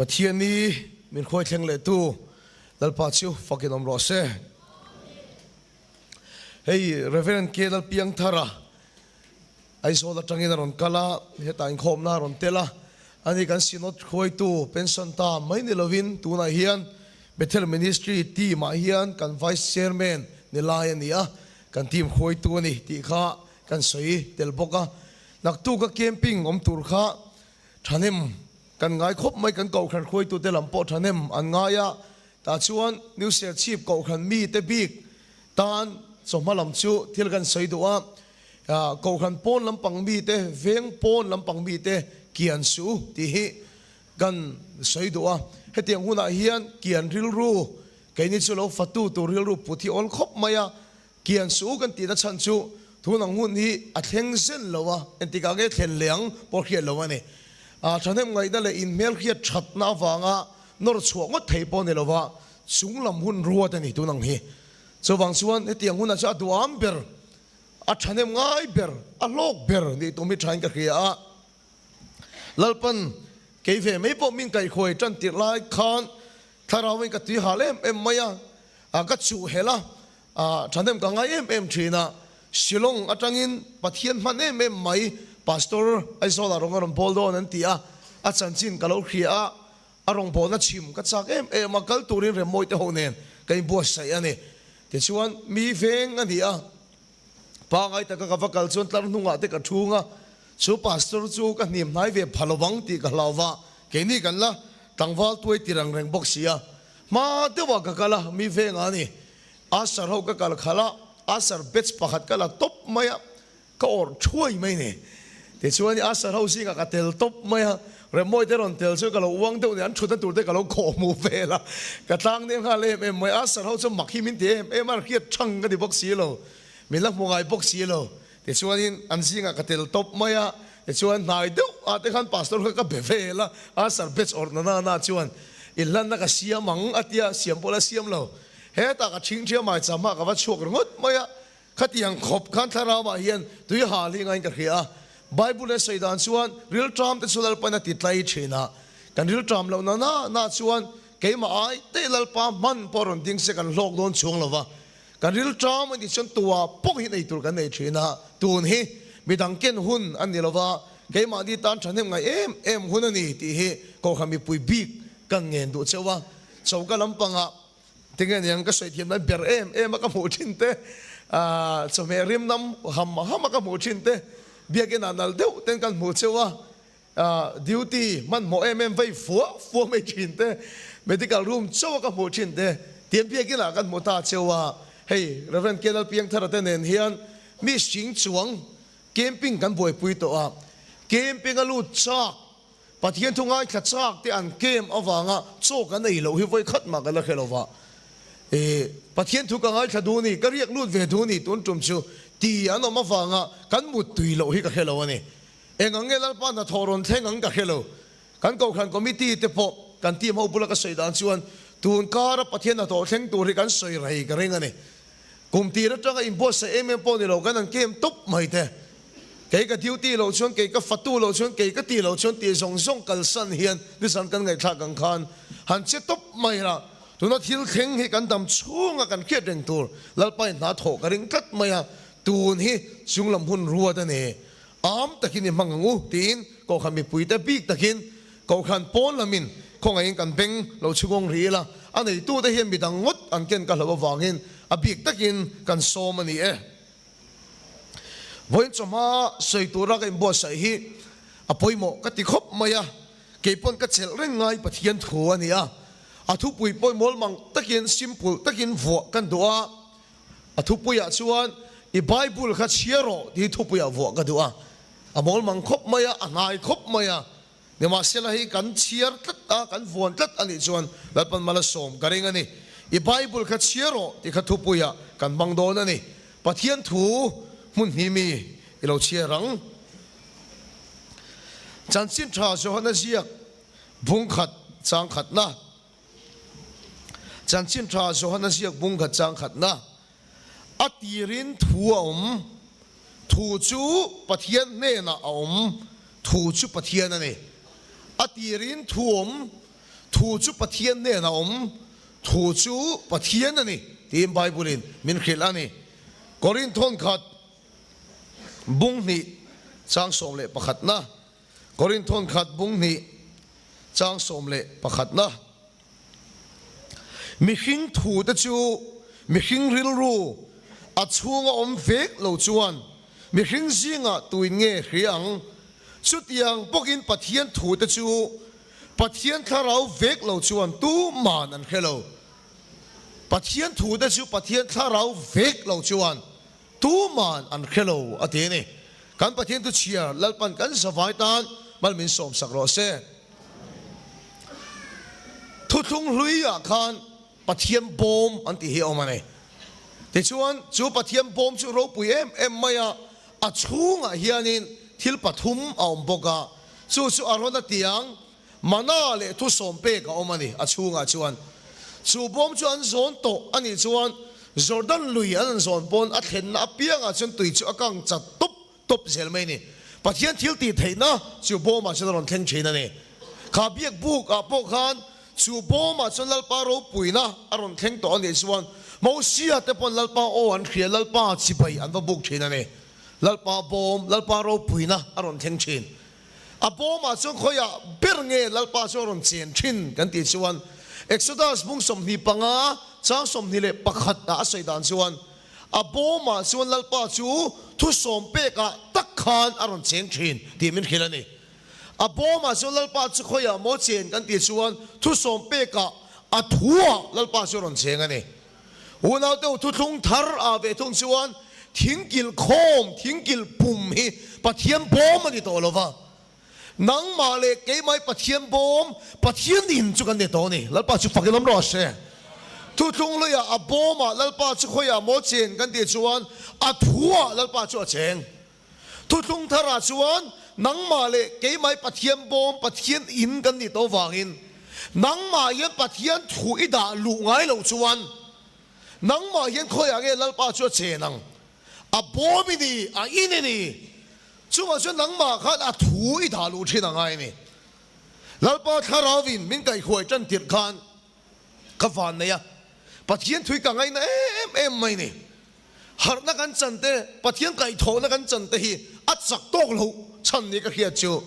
Pathian i min hruai thleng leh tu Lalpa chu fakin awm rawh se. Hei Reverend K Lalpiangthara Aizawl atangin a rawn kal a, hetah inkhawmna a rawn tel a, ani kan Synod hruaitu pension ta mai ni lovin tunah hian Bethel Ministry team ah hian kan Vice Chairman ni lai a ni a, kan team hruaitu a ni tih kha kan sawi tel bawk a. Naktuka camping awm tur kha thahnem kan ngai khawp mai, kan kohhran hruaitute lam pawh thahnem an ngai a, tah chuan New Serchhip kohhran mite bik tan chawhma lam chu thil kan sawi duh a, kohhran pawn lampang mite, veng pawn lampang mite kian suh tih hi kan sawi duh a, hetiang hunah hian kian rilru, keini chu lo fatu tur rilru put hi awl khawp mai a, Kian suh kan tihna chhan chu tun ang hun hi a thleng zen lo a, entikah nge thlen leh ang pawh hriat lo a ni. A thahnem ngaihna leh inhmel hriat thatna avanga nawr chhuah ngawt thei pawh ni lova chung lam hun ruat a ni tun ang hi. Chuvang chuan hetiang hunah chuan a duham ber, a thahnem ngai ber, a hlawk ber nih tum hi thain ka hria a. Lalpan kei ve mai pawh min kaihkhuai tan tirh lai khan thlarauin ka tui hal em em mai a, ka chuh helh a, Thahnem ka ngai em em thin a, Shillong atangin Pathian hman em em mai Pastor Aizawlah rawng a rawn bawl dawn an ti a, a chanchin ka lo hria a, a rawngbawlna chhim ka chak em em a, kal turin Remmawi te ho nen ka inbuatsaih a ni. Tichuan mi veng a ni a, pangai taka ka va kal chuan tlar hnungah te ka thung a, chu Pastor chu ka hnim hnai ve pha lovang tih ka hlau va, keini kan la tlangval tuai tir ang reng bawk si a, hma deuhah ka kal a, mi vengah a ni. Asar ho ka kal khalh a, Asar batch pakhat ka la tawp mai a, ka awrh thuai mai ni. Tichuan Asar ho zingah ka tel tawp mai a, Remmawi te rawn tel chu ka lo uang deuh nen an thutna tur te ka lo khawh hmuh vel a, ka tlang nem nghal em em mai. Asar ho chu mak hi min ti em em a, hriat thang ka ti bawk si lo, min la hmu ngai bawk si lo. Tichuanin an zingah ka tel tawp mai a, tichuan hnai deuh ah te khan pastor kha ka be vel a, Asar batch awrh na na na chuan inhlanna ka siam ang a tia, siam pawh la siam lo. Hetah ka thingthia mai cham a, ka va chhuak ringawt mai a, khatiang khawp khan thlarau ah hian tui hal hi ngain ka hria a, Bible a sawi dan chuan rilṭam te chu Lalpan a ti tlai thin a, kan rilṭam loh na na na chuan keimah ai te Lalpa hman pawh rawn ding se kan hlawk dawn chuang lo va, kan rilṭam a nih chuan tua pawh hi nei tur kan nei thin a, tun hi midang ken hun a ni lo va, keimahni tan thahnem ngaih em em hun a ni tih hi Kohhran mipui bik kan ngen duh cheu a, choka lampangah Tinge niang ka sawi thiam lai ber em em a ka hmuh thin te, chawhmeh rim nam ham ham a ka hmuh thin te, biakinn ah nal deuh ten kan hmuh cheu a, duty hmanhmawh em em vei fua fua mai thin te, medical room chauh a ka hmuh thin te, tiang biakinn ah kan hmu ta cheu a, hei Rev. K Lalpiangthara te nen hian mi hring chuang camping kan buaipui tawh a, camping a lut chak Pathian thu ngaithla chak te an kem avanga chaw kan ei loh hi vawi khat mah ka la hre lo va. E, Pathian thu ka ngaithla duh ni, ka riak lut ve duh ni tun tum chu ti an awm avanga kan mut tui loh hi ka hre lo a ni. Eng ang nge Lalpa hnathawh rawn thleng ang ka hre lo. Kan Kohhran Committee te pawh kan team ho bula ka sawi dan chuan tun kara Pathian hnathawh thleng tur hi kan sawi rei ka ring a ni. Kum tir atanga inbuatsaih em em pawh ni lo kan han kem tawp mai te. Kei ka duty loh chuan, kei ka fatu loh chuan, kei ka ti loh chuan tih zawng zawng kalsan hian nizan kan ngaihthlak ang khan han che tawp mai la. Tuna thil thleng hi kan dam chhunga kan hriat reng tur Lalpa in hna thawh ka ring tlat mai a, tun hi chunglam hun ruat a ni. Am takin i hmang ang u tiin Kohhran mipuite bik takin Kohhran pawn lamin khawngaihin kan beng lo chhungawng rih ila, a neitute hian midang ngawt an ken ka hlauh avangin a bik takin kan sawm a ni e. Vawiin chawhma sawi tura ka inbuatsaih hi a pawimawh ka ti khawp mai a, kei pawn ka chelh reng ngai Pathian thu a ni a, a thupui pawimawlh mang takin simple takin vuah kan duh a, a thupuiah chuan i Bible kha chhiar rawh tih hi thupuiah vuah ka duh a, a mawl mang khawp mai a, a hnai khawp mai a, nimahsela hei kan chhiar tlat a, kan vuan tlat a nih chuan Lalpan mal a sawm ka ring a ni. I Bible kha chhiar rawh tih kha thupuiah kan hmang dawn a ni. Pathian thu hmun hnih mi i lo chhiar ang. Chanchin tha Johana ziak bung khat chang khatna. Chanchin tha Johana ziak bung khat chang khatna. A tirin thu a awm, thu chu Pathian hnenah a awm, thu chu Pathian a ni. A tirin thu awm. Thu chu Pathian hnenah a awm, Thu chu Pathian a ni, tiin Bible-in min hrilh a ni. Korinthon khat bung hnih chang 11na, Korinthon khat bung hnih chang 11na. Mihring thute chu mihring rilru a chhunga awm vek lo chuan mihring zingah tuin nge hria ang? Chutiang bawkin Pathian thute chu Pathian thlarau vek lo chuan tuman an hre lo. Pathian thute chu Pathian thlarau vek lo chuan tuman an hre lo a ti a ni. Kan Pathian thu chhiar Lalpan kan zavai tan mal min sawmsak rawh se. Thuthlung hluiah khan Pathian bawm an tih hi a awm a ni. Tichuan, chu Pathian bawm chu ropui em em mai a, a chhungah hianin thil pathum a awm bawk a, chu chu Arona tiang, mana leh thusawm pek a awm a ni a chhungah chuan. Chu bawm chu an zawn tawh a nih chuan Jordan lui an an zawn pawn a thlenna apiangah chuan tui chu a kang chat tawp tawp zel mai a ni. Pathian thil tih theihna chu bawmah chuan a rawn thleng thin a ni. Kha biak buk ah pawh khan chu bawmah chuan Lalpa ropuina a rawn thleng tawh a nih chuan Mosia te pawn Lalpa aw an hria, Lalpa chibai an va buk thin a ni. Lalpa bawm, Lalpa ropuina a rawn thleng thin. A bawmah chuan khawiah ber nge Lalpa chu a rawn chen thin kan tih chuan Exodus bung 25 chang 21 ah a sawi dan chuan A bawmah chuan Lalpa chu thusawm pekah tak khan a rawn cheng thin tih min hrilh a ni. A bawmah chuan Lalpa chu khawiah maw chen kan tih chuan thusawm pekah a thuah Lalpa chu a rawn cheng a ni. Unaute u thuthlung thar ah ve thung chuan thingkilh khawm, thingkilh pum hi Pathian bawm a ni tawh lo va. Nangmah leh keimah Pathian bawm, Pathian in chu kan ni tawh a ni. Lalpa chu fak in awm rawh se. Thuthlung luiah a bawmah Lalpa chu khawiah maw cheng kan tih chuan a thuah Lalpa chu a cheng. Thuthlung tharah chuan nangmah leh keimah Pathian bawm, Pathian in kan nih tawh vangin nangmah hian Pathian thu i dah luh ngai loh chuan nangmah hian khawiah nge Lalpa chu a chen ang? A bawm i ni, a in i ni. Chungah chuan nangmah khan a thu i dah luh thin a ngai a ni. Lalpa Thlarauvin min kaihhuai tan tirh khan ka van nei a, Pathian thui ka ngaina em em mai ni. Harhna kan chan te, Pathian kaihthawhna kan chan te hi a chak tawk loh chhan ni ka hriat chu.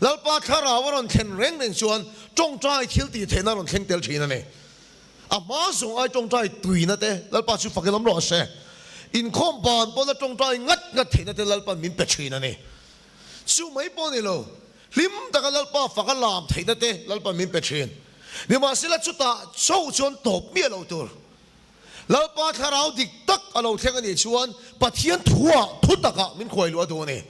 Lalpa Thlarau a rawn thlen reng reng chuan tawngtai thil tih theihna a rawn thleng tel thin a ni. A hma zawng ai tawngtai tuina te Lalpa chu fak in awm rawh se. Inkhawm ban pawna tawngtai ngat ngat theihna te Lalpan min pe thin a ni. Chu mai pawh ni lo, hlim taka Lalpa fak a lam theihna te Lalpan min pe thin. Nimahsela chutah chauh chuan tawp miah lo tur. Lalpa thlarau dik tak a lo thleng a nih chuan Pathian thuah thu takah min khuai luh a duh a ni.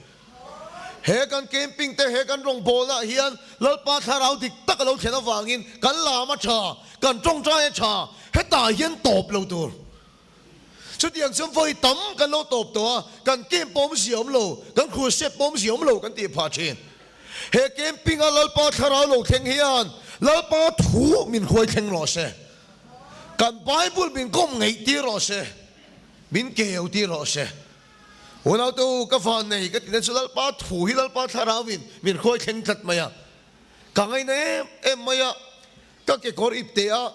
He kan camping te, he kan rawngbawlnaah hian Lalpa thlarau dik tak a lo thlen avangin kan lam a tha, kan tawngtai a tha, hetah hian tawp lo tur. Chutiang chuan vawi tam kan lo tawp tawh a, kan camp pawh awmzia awm lo, kan crusade pawh awmzia awm lo kan tih phah thin. He camping a Lalpa thlarau lo thleng hian Lalpa thu min hruai thleng rawh se. Kan Bible min kawm ngeih tir rawh se, min keu tir rawh se. Unaute u, ka van nei ka tihna chu Lalpa thu hi Lalpa thlarauin min hruai thleng tlat mai a. Ka ngaina em em mai a, ka kekawr ip teh a,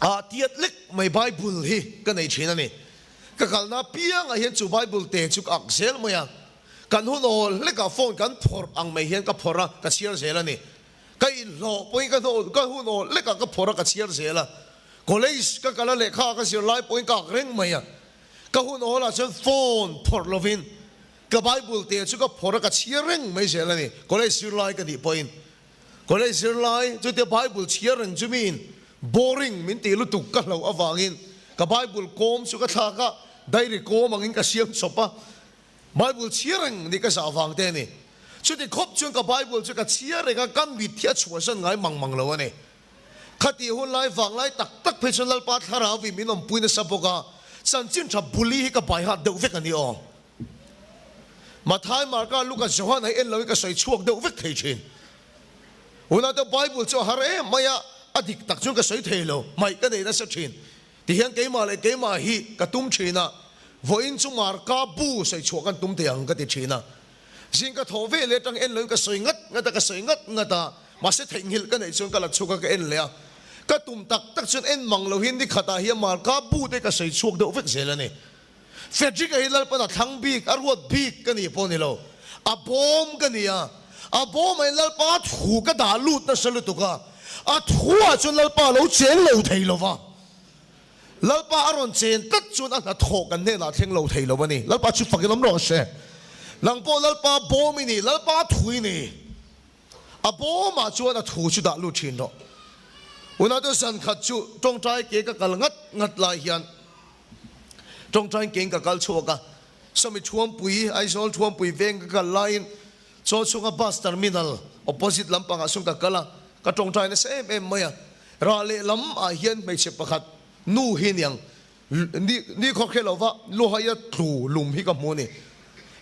ah tiat lek mai Bible hi ka nei thin a ni. Ka kalna apiangah hian chu Bible te chu ka ak zel mai a, kan hun awl hlekah phone kan phawrh ang mai hian ka phawrh a, ka chhiar zel a ni. Ka inhlawh pawhin ka hnawh, ka hun awl lekah ka phawrh a, ka chhiar zel a. College ka kal a, lehkha ka zir lai pawhin ka ak reng mai a. Ka hun awlah chuan phone phawrh lovin ka Bible te chu ka phawrh a, ka chhiar reng mai zel a ni. College zirlai ka nih pawhin college zirlai chutia Bible chhiar reng chu miin boring min tih lutuk ka hlauh avangin ka Bible kawm chu ka thlak a, diary kawm angin ka siam chawp a, Bible chhiar reng nih ka zah vang te a ni. Chuti khawp chuan ka Bible chu ka chhiar reng a, ka mit hi a chhuahsan ngai mang mang lo a ni. Khatih hun lai vang lai tak tak phei chuan Lalpa Thlarauvi min awmpui nasa bawk a, chanchin tha buli hi ka bai hat deuh vek a ni aw. Mathai, Marka, Luka, Johan hi en loin ka sawi chhuak deuh vek thei thin. Unaute Bible chu a har em mai a, a dik tak chuan ka sawi thei lo, hmaih ka nei nasa thin. Tihian keimah leh keimah hi ka tum thin a, vawiin chu Marka bu sawi chhuah kan tum thei ang ka ti thin a. Zing ka thawh ve leh atang en loin ka sawi ngat ngat a, ka sawi ngat ngat a. Mahse theihnghilh ka neih chuan ka la chhuak a, ka en leh a. Ka tum tak tak chuan en mang lo hian ni khatah hian Marka bu te ka sawi chhuak deuh vek zel a ni. Frederick-a hi Lalpan a thlang bik, a ruat bik ka nih pawh ni lo. A bawm ka ni a, a bawmah hian Lalpa thu ka dah lut nasa lutuk a, a thuah chuan Lalpa a lo cheng lo thei lo va. Lalpa a rawn chen tlat chuan a hnathawh kan hnenah thleng lo thei lo a ni. Lalpa chu fakin awm rawh se. Nang pawh Lalpa bawm i ni, Lalpa thu i ni. A bawmah chuan a thu chu dah lut thin rawh. Unau zan khat chu tawngtai ke ka kal ngat ngat lai hian tawngtai kein ka kal chhuak a. Sawmi Thuampui, Aizawl Thuampui veng ka kal laiin chaw chhunga bus terminal opposite lampangah sawn ka kal a, ka tawngtai nasa em em mai a. Rah lehlam ah hian hmeichhe pakhat nu hi niang Ni ni khaw hre lova luhaia tlu lum hi ka hmu a ni.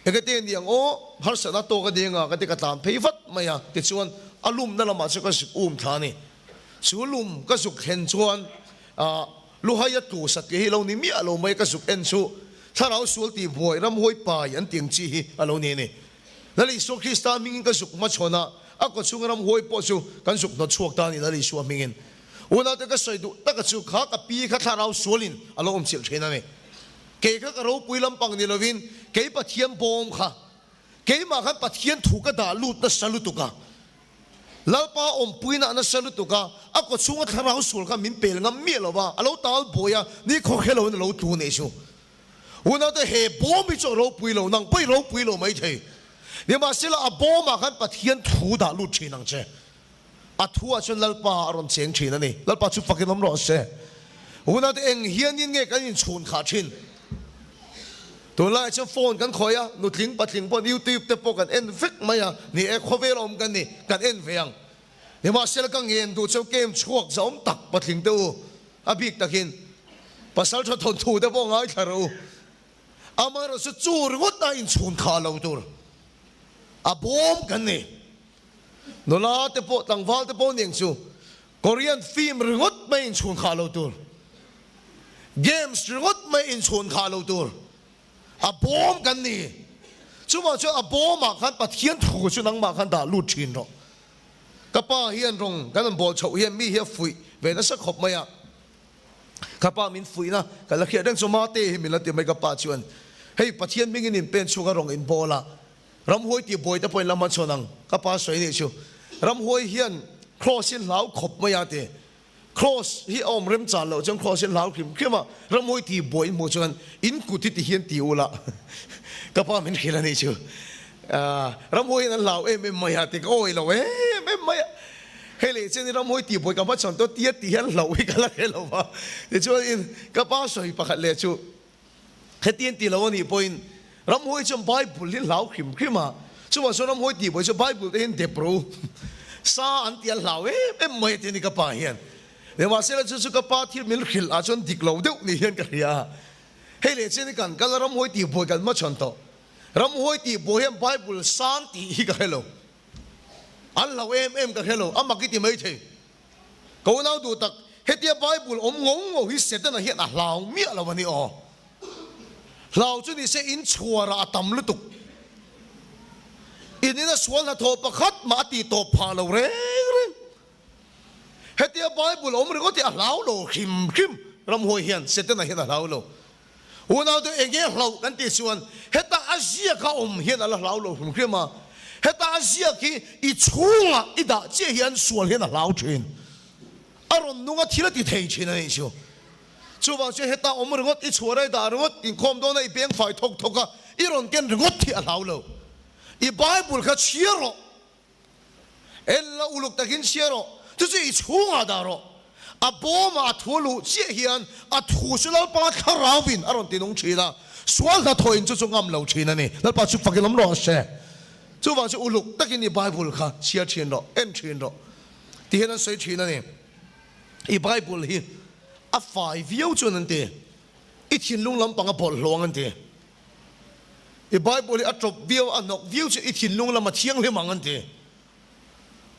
Engati ni ang aw, harsatna tawk a deng a, ka ti ka tlan phei vat mai a, tichuan a lumna lamah chuan ka zuk um thla a ni. Chu lum ka zuk thlen chuan ah luhaia tlu satliah hi lo ni miah lo mai ka zuk en chu thlarau sual tih buai ramhuai pai an tih ang chi hi a lo ni a ni. Lal Isua Krista hmingin ka zuk hmachhawn a, a kawchhunga ramhuai pawh chu kan zuk hnawt chhuak ta a ni Lal Isua hmingin. Unaute ka sawi duh taka chu kha ka pi kha thlarau sualin a lo awm chilh thin a ni. Kei kha ka ropui lampang ni lovin kei Pathian bawm kha keimah khan Pathian thu ka dah lut nasa lutuk a, Lalpa awmpuina a nasa lutuk a, a kawchhunga thlarau sual kha min pel ngam miah lo va, a lo tal buai a, ni khawkhe loin a lo tlu nih chu. Unaute he bawm hi chu a ropui lo, nang pawh i ropui lo maithei. Nimahsela a bawmah khan Pathian thu dah lut thin ang che. A thu ah chuan Lalpa a rawn cheng thin a ni. Lalpa chu fakin awm rawh se. Unaute eng hianin nge kan inchhun khah thin? Tunlaiah chuan phone kan khawih a, nutling patling pawh YouTube te pawh kan en vek mai a, ni e khawvel awm kan ni, kan en ve ang. Nimahsela ka ngen duh chuan game chhuak zahawm tak patling te u, a bik takin pasal tha thawnthu te pawh ngaithla rawh u. Amaherawhchu chu ringawt a inchhun khah lo tur a bawm kan ni. Nula te pawh tlangval te pawh niang chu Korean film ringawt mai inchhun khah lo tur, games ringawt mai inchhun khah lo tur a bawm kan ni. Chuvang chuan a bawmah khan Pathian thu chu nangmah khan dah lut thin rawh. Ka pa hian rawng kan rawn bawl chhoh hian mi hi a fuih ve nasa khawp mai a. Ka pa min fuihna ka la hriat reng chu Mate hi min la ti mai ka pa chuan hei Pathian hmingin in pen chhuak a rawng in bawl a, Ramhuai tih buai te pawhin la hmachhawn ang, ka pa sawi anih chu. Ramhuai hian Kraws hi hlau khawp mai a ti. Kraws hi a awm rem chan loh chuan Kraws hi hlau hrim hrim a, Ramhuai tih buai in hmuh chuan in kut hi ti hian ti ula ka pa min hrilh anih chu. Ramhuai hian an hlau em em mai a ti, ka awi lo em em mai a. Hei leh chian in Ramhuai tih buai ka hmachhawn tawh tia ti hian hlauh hi ka la hre lo va. Tichuan in ka pa sawi pakhat leh chu. Hetiang ti lo a nih pawhin ramhuai chuan Bible hi hlau hrim hrim a, chuvang chuan ramhuai tih pawh chu Bible te hian dep ro sa an ti a hlau em em mai a ti a ni ka pa hian. Nimahsela chu chu ka pa thil min hrilh ah chuan dik lo deuh ni hian ka hria a. Hei leh chian hi kan kal a ramhuai tih buai kan hmachhawn tawh. Ramhuai tih buai hian Bible san tih hi ka hre lo. An hlau em em ka hre lo, a mak i ti maithei. Ka unau duh tak, hetia Bible awm ngo ngo hi Setana hian a hlau miah lo a ni aw. Hlau chu nise in chhuarah a tam lutuk. In ina sual hnathawh pakhat mah a tih tawp phah lo reng reng. Hetia Bible awm ringawt hi a hlau lo hrim hrim ramhuai hian Setana hian a hlau lo. Unau te enge hlauh kan tih chuan heta a ziak a awm hian a la hlau lo hrim hrim a, heta a ziak hi i chhungah i dah chiah hian sual hian a hlau thin, a rawn nung a thil a ti thei thin a nih chu. Chuvang chuan heta awm ringawt, i chhuah rai dah ringawt, inkhawm dawna i peng fai thawk thawk a, i rawn ken ringawt hi a hlau lo. I Bible kha chhiar rawh. En la uluk takin chhiar rawh, chu chu i chhungah dah rawh. A bawmah a thu a luh chiah hian a thu chu Lalpa thlarauin a rawn ti nung thin a, sual hnathawhin chu chu ngam lo thin a ni. Lalpa chu fakin awm rawh se. Chuvang chu uluk takin i Bible kha chhiar thin rawh, en thin rawh ti hian an sawi thin a ni. I Bible hi a fai viau chuan an ti, i thinlung lampang a bawlhhlawh ang an ti. I Bible hi a ṭawp viau, a hnawk viau chu i thinlung lam a thianghlim ang an ti.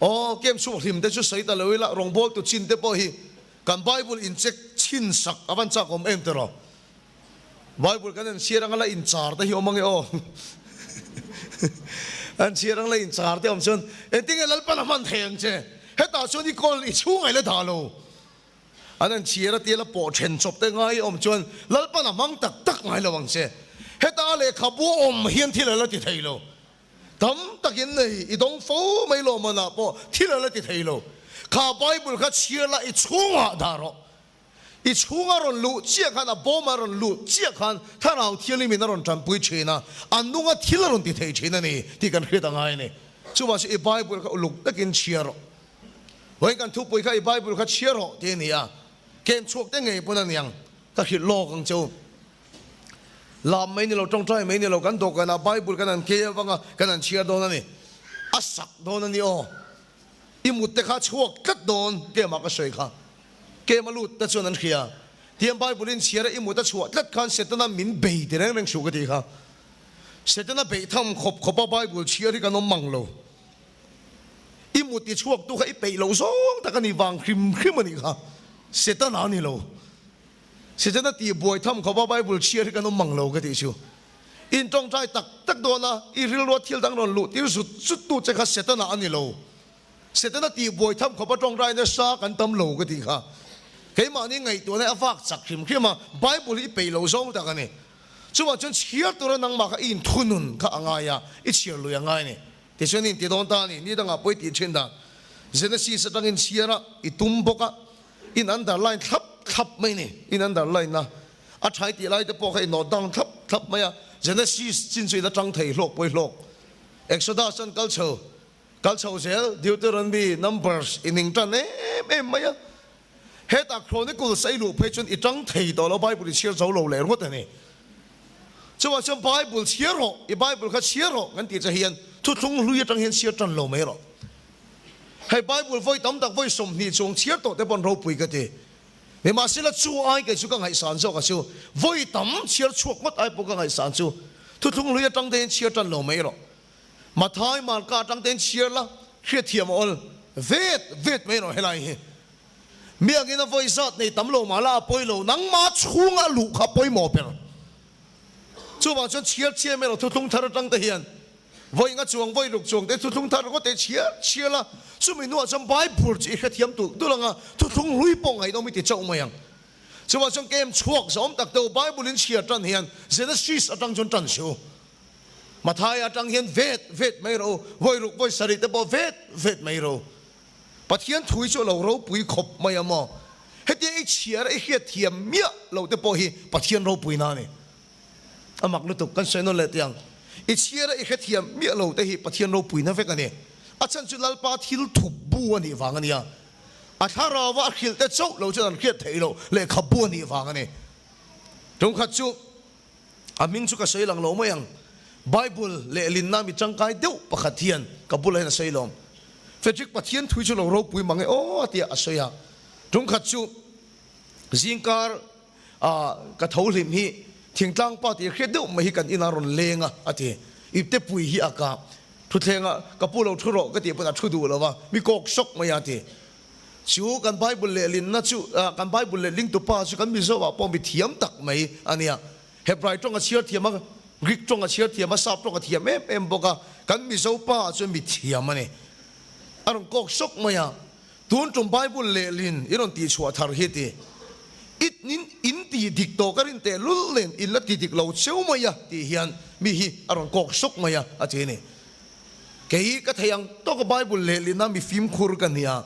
Aw, kem chhuak hlim te chu sawi ta lo ila, rawngbawltu chin te pawh hi kan Bible in check chhin sak a van chak awm em tiraw? Bible kan en chhiar anga la in char te hi awm ange aw. An chhiar ang la inchar te awm chuan engtinge Lalpan a hman thei ang che? Hetah chuan i kawl i chhung ai la dah lo. An an chhiar a tia la pawh then chawp te ngai awm chuan Lalpan a hmang tak tak ngai lo ang che. Heta a lehkhabu a awm hian thil a la ti thei lo. Tam takin nei i dawng fo mai lo manah pawh thil a la ti thei lo. Kha Bible kha chhiar la i chhungah dah rawh. I chhunga rawn luh chiah khan, a bawma rawn luh chiah khan Thlarau Thianghlimin a rawn tanpui thin a, a nunga thil a rawn ti thei thin a ni tih kan hriat a ngai a ni. Chuvang chu i Bible kha uluk takin chhiar rawh. Vawiin kan thupui kha i Bible kha chhiar rawh tih a ni a, kem chhuak te ngei pawn a niang, ka hrilh lawk ang che u. Lam mai ni lo, tawngtai mai ni lo, kan dawhkanah Bible kan han keu avanga kan han chhiar dawn a ni. A sak dawn a ni aw. I mut te kha chhuak tlat dawn, kemah ka sawi kha. Kem a lut te chuan an hria. Tiang Bible in chhiar a i mut a chhuah tlat khan Setana min bei ti reng reng suh ka tih kha. Setana beih tham khawp khawp a Bible chhiar hi kan awm mang lo. I mut ti chhuak tu kha i peih loh zawng tak a ni vang hrim hrim a nih kha. Setana a ni lo. Setana tih buai tham khawp a Bible chhiar hi kan awm mang lo ka tih chu. In tawngtai tak tak dawn a, i rilrua thil dang rawn luh tir zut zut tu che kha Setana a ni lo. Setana tih buai tham khawp a tawngtai nasa kan tam lo ka tih kha. Keimahni ngaihtuahna a vak chak hrim hrim a, Bible hi i peih lo zawng tak a ni. Chuvang chuan chhiar tura nangmah kha i inthunun kha a ngai a, i chhiar lui a ngai a ni. Tichuan i inti dawn ta a ni, ni dangah pawh i tih thin dan. Genesis atangin chhiar a, i tum bawk a, in underline thlap thlap mai ni, in underline a, a thai tih lai te pawh kha i note down thlap thlap mai a, Genesis chin chu i la tang thei hlawk pawh i hlawk. Exodus chuan kal chho, kal chho zel, Deuteronomy, Numbers i ning tan em em mai a. Hetah Chronicles a i luh phei chuan i tang thei tawh lo, Bible i chhiar zo lo leh ringawt a ni. Chuvang chuan Bible chhiar rawh, i Bible kha chhiar rawh kan tih che hian thuthlung hlui atang hian chhiar tan lo mai rawh. Hei Bible vawi tam tak vawi 20 chuang chhiar tawh te pawh an ropui ka ti. Nimahsela chu ai kei chu ka ngaihsan zawk a chu vawi tam chhiar chhuak ngawt ai pawh ka ngaihsan chu thuthlung hlui atang te hian chhiar tan lo mai rawh. Mathai Marka atang te hian chhiar la hriatthiam a awl vet vet mai rawh helai hi. Mi angin a vawi zat nei tam lo mah la a pawi lo, nangmah chhunga luh kha pawimawh ber. Chuvang chuan chhiar chiam erawh thuthlung thar atang te hian vawi nga chuang vawi ruk chuang te thuthlung thar ringawt te chhiar chhiar la, chumi hnuah chuan Bible chu i hrethiam tulh tulh ang a, thuthlung hlui pawh ngaihnawm i ti chauh mai ang. Chuvang chuan kem chhuak zawm tak te u Bible in chhiar tan hian Genesis atang chuan tan suh u. Mathai atang hian vet vet mai rawh u, vawi ruk vawi sarih te pawh vet vet mai rawh u. Pathian thui chu a lo ropui khawp mai a maw? Hetia i chhiar a i hriat thiam miah lo te pawh hi Pathian ropuina a ni. A mak lutuk, kan sawi nawn leh teh ang. I chhiar a i hrethiam miah lo te hi Pathian ropuina vek a ni. A chhan chu Lalpa thil thup bu a nih vang a nia. A thlarau a hrilh te chauh lo chuan an hriat theih loh lehkha bu a nih vang a ni. Tumkhat chu A hming chu ka sawi lang lo mai ang. Bible lehlinna mi tangkai deuh pakhat hian ka bulah hian a sawi lawm. Frederick Pathian thui chu lo ropui mang e aw tia a sawi a. Tumkhat chu zingkar ah ka tho hlim hi thingtlang pa tih hriat deuh mai hi kan inah rawn leng a a ti. Ipte pui hi a kah. Thutthleng ah ka pu lo thu rawh ka tih pawn a thu duh lo va, mi kawk sawk mai a ti. Chu kan Bible lehlinna chu, kan Bible lehlingtu pa chu kan Mizo ah pawh mi thiam tak mai a nia. Hebrai tawng a chhiar thiam a, Greek tawng a chhiar thiam a, Sap tawng a thiam em em bawk a, kan Mizo pa ah chuan mi thiam a ni. A rawn kawk sawk mai a, tun tum Bible lehlin i rawn tihchhuah thar hi ti. I in in ti dik tawh ka rin teh lul nen in la ti dik lo cheu mai a tih hian mi hi a rawn kawk sawk mai a, a ti a ni. Kei ka thei ang tawk a Bible lehlina mi fimkhur ka nia.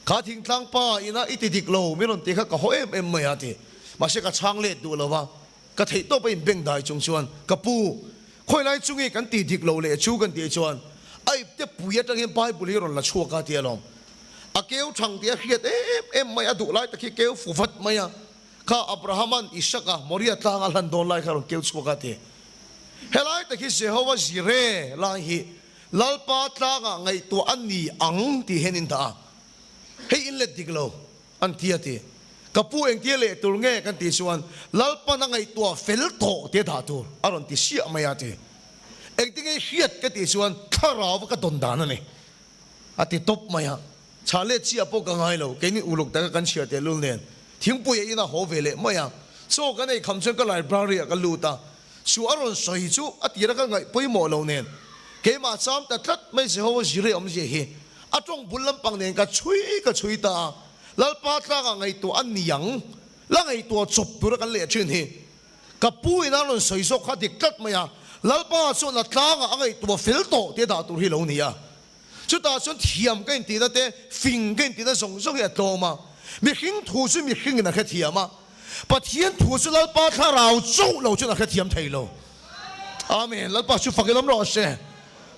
Kha thingtlang pa ina i ti dik lo mi rawn ti kha ka haw em em mai a ti. Mahse ka chhang let duh lo va, ka theih tawp a inbeng dai chung chuan ka pu, khawi lai chungi kan ti dik lo leh chu kan tih chuan a ipte pui atangin Bible hi rawn la chhuak a ti alawm. A keu thang tih a hriat em em mai a duh lai tak hi keu fu vat mai a. Kha Abrahama'n Isaka Moria tlanga hlan dawn lai kha rawn keu chhuak a ti. Helai tak hi Jehova Jireh lai hi Lalpa tlangah ngaihtuah a ni ang tih hian in dah a. Hei in let dik lo an ti a ti. Ka pu engtia leh tur nge kan tih chuan Lalpan a ngaihtuah fel tawh tia dah tur a rawn ti siah mai a ti. Engtinge i hriat ka tih chuan thlarau ka dawn dan a ni a ti tawp mai a. Chhah let chiah pawh ka ngai lo, keini uluk taka kan chhiar tehlul nen thingpui a ina haw ve leh mai a, chaw kan ei kham chuan ka library ah ka lut a, chu a rawn sawi chu a tira ka ngaih pawimawh lo nen. Keimah cham ta tlat mai Jehovah Jireh awmzia hi a tawng bul lampang nen ka chhui ka chhui ta a, Lalpa tlangah ngaihtuah a niang, la ngaihtuah chawp tura kan leh thin hi. Ka pu in a rawn sawi zawk kha dik tlat mai a, Lalpa chuan a tlangah a ngaihtuah fel tawh tia dah tur hi lo ni a. Chutah chuan thiam ka intihna te, fing ka intihna zawng zawng hi a tlawm a. Mihring thu chu mihringin a hrethiam a, Pathian thu chu Lalpa thlarau chauh lo chuan a hrethiam thei lo. Amen. Lalpa chu fak ilawm rawh se.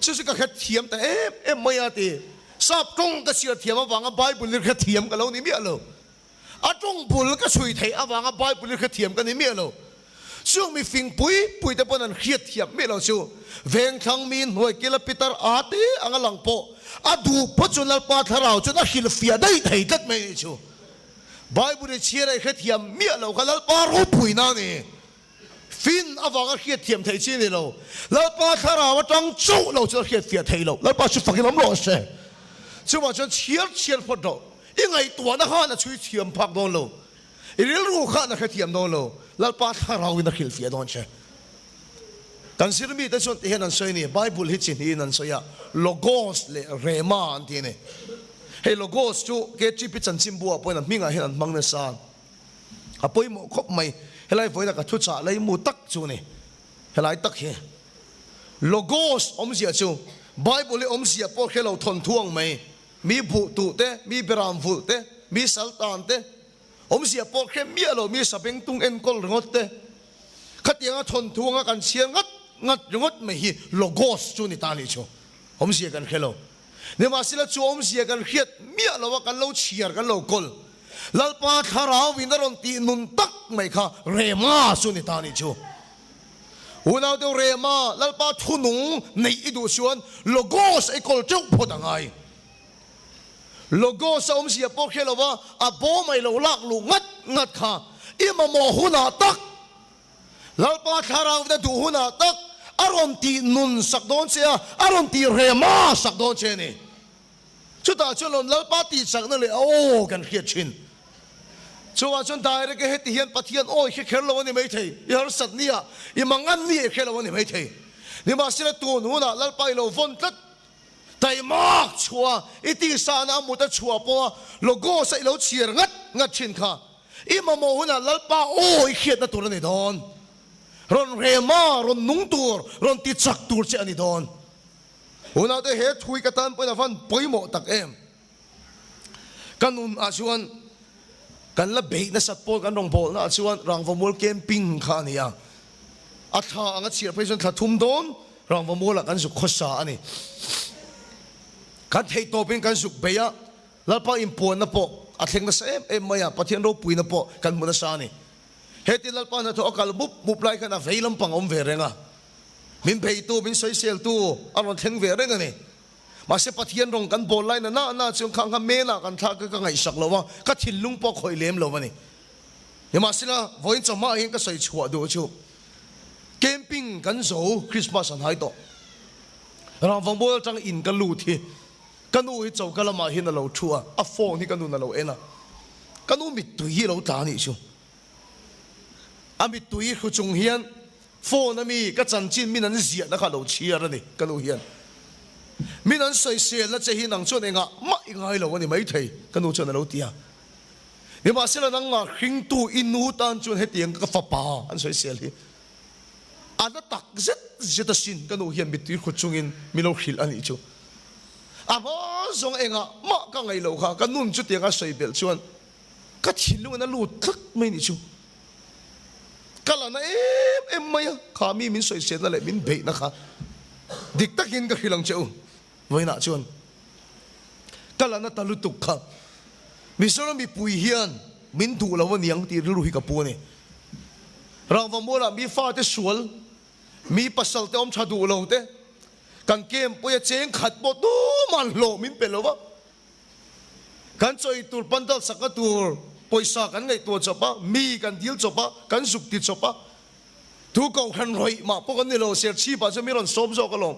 Chu chu ka hrethiam ta em em mai a ti. Sap tawng ka chhiar thiam avanga Bible i hrethiam ka lo ni miah lo. A tawng bul ka chhui theih avanga Bible i hrethiam ka ni miah lo. Chung mi fing pui pui te pawn an hriat thiam miah lo chu. Vengthlang mi hnuai kila pitar a te anga lang pawh a duh phawt chuan Lalpa thlarau chuan a hrilhfiah daih thei tlat mai anih chu. Bible i chhiar a i hrethiam miah lo kha Lalpa ropuina a ni. Fin avanga hriatthiam theih chi a ni lo. Lalpa thlarau atang chauh lo chuan a hriatfiah theih loh. Lalpa chu fakin awm rawh se. Chuvang chuan chhiar chhiar phawt rawh. I ngaihtuahna khan a chhui thiam phak dawn lo. I rilru khan a hrethiam dawn lo. Lalpa thlarauin a hrilhfiah dawn che. Kan zirmite chuan ti hian an sawi a ni, Bible hi chi hnihin an sawi a, Logos leh Rhema an ti a ni. Hei Logos chu KTP chanchinbu ah pawhin a hmingah hian an hmang nasa. A pawimawh khawp mai. Helai vawiina ka thuchah leimu tak chu a ni. Helai tak hi Logos awmzia chu Bible hi awmzia pawh hre lo thawnthu ang mai. Mi buh tuh te, mi beram vulh te, mi sal tan te, awmzia pawh hre miah lo mi sabengtung enkawl ringawt te, khatianga thawnthu anga kan chhiar ngat ngat ringawt mai hi Logos chu ni ta nih chu. Awmzia kan hre lo. Nimahsela chu awmzia kan hriat miah lo a, kan lo chhiar, kan lo kawl. Lalpa thlarau in a rawn tih nun tak mai kha Rema chu ni ta nih chu. Unau deuh Rema, Lalpa thunung neih i duh chuan Logos a i kawl teuh phawt a ngai. Logos a awmzia pawh hre lo a, a bawm a i lo lak luh ngat ngat kha i mamawh hunah tak Lalpa thlarau na duh hunah tak a rawn tih nun sak dawn che a, a rawn tih rema sak dawn che a ni. Chutah chuan rawn Lalpa tih chakna leh a aw kan hriat thin. Chuvang chuan direct a heti hian Pathian aw i hre kher lo a ni maithei, i harsat ni ah, i mangan ni ah i hre lo a ni maithei. Nimahsela tun hunah Lalpa i lo vawn tlat, taimak chhuah a, i tihsahna a mut a chhuah pawh a logos a i lo chhiar ngat ngat thin kha. I mamawh hunah Lalpa aw i hriatna tur a ni dawn. Rawn rema, rawn nung tur, rawn ti chak tur che a ni dawn. Hunah te he thui ka tan pawhin a van pawimawh tak em. Ka nun ah chuan kan la beih nasat pawl kan rawngbawlna ah chuan Rangvamual camping kha a ni a. A thla anga chhiar phei chuan thla thum dawn Rangvamual ah kan zuk khawsa a ni. Kan theihtawpin kan zuk beih a. Lalpa inpuanna pawh a thleng nasa em em mai a, Pathian ropuina pawh kan hmu nasa a ni. Heti Lalpa hnathawh a kal mup mup lai khan a vei lampang a awm ve reng a, min beitu, min sawiseltu a rawn thleng ve reng a ni. Mahse Pathian rawng kan bawl lai na na na chuan khang kha menah kan thlak ka ka ngaihsak lo a, ka thinlung pawh a khawih lem lo a ni. Nimahsela, vawiin chawhmah hian ka sawi chhuah duh chu camping kan zo Christmas an hai tawh. Rangvangbual atang in ka lut hi Ka nu hi choka lamah hian a lo thu a, a phone hi ka nun a lo en a, ka nu mittui hi a lo tla a nih chu. A mittui hru chung hian phone a mi ka chanchin min an ziahna kha a lo chhiar a ni ka nu hian. Min an sawiselna che hi nang chuan engah mah i ngai lo a ni maithei ka nu chuan a lo ti a. Nimahsela nangmah hringtu i nu tan chuan hetiang ka fapa an sawisel hi A na tak zet zet asin ka nu hian mittui khut chungin min lo hrilh a nih chu. A hma zawng engah mah ka ngaih loh kha ka nun chutianga sawi belh chuan ka thinlung in a lut tlat mai nih chu. Ka la na em em mai a, kha mi min sawiselna leh min beihna kha dik takin ka hrilh ang che u. Vawiinah chuan ka la na ta lutuk kha Mizoram mipui hian min duh lo aniang tih rilru hi ka pu a ni. Rangvamualah mi fate sual, mi pasal te awm tha duh lo te, kan camp pawia cheng khat pawh tuman hlawh min pe lo va, kan chawi tur pandal sakna tur pawisa kan ngaihtuah chawp a, mi kan dil chawp a, kan zuk ti chawp a, tu kohhran rawih mah pawh kan ni lo, Serchhip ah chuan mi rawn sawm zawk alawm.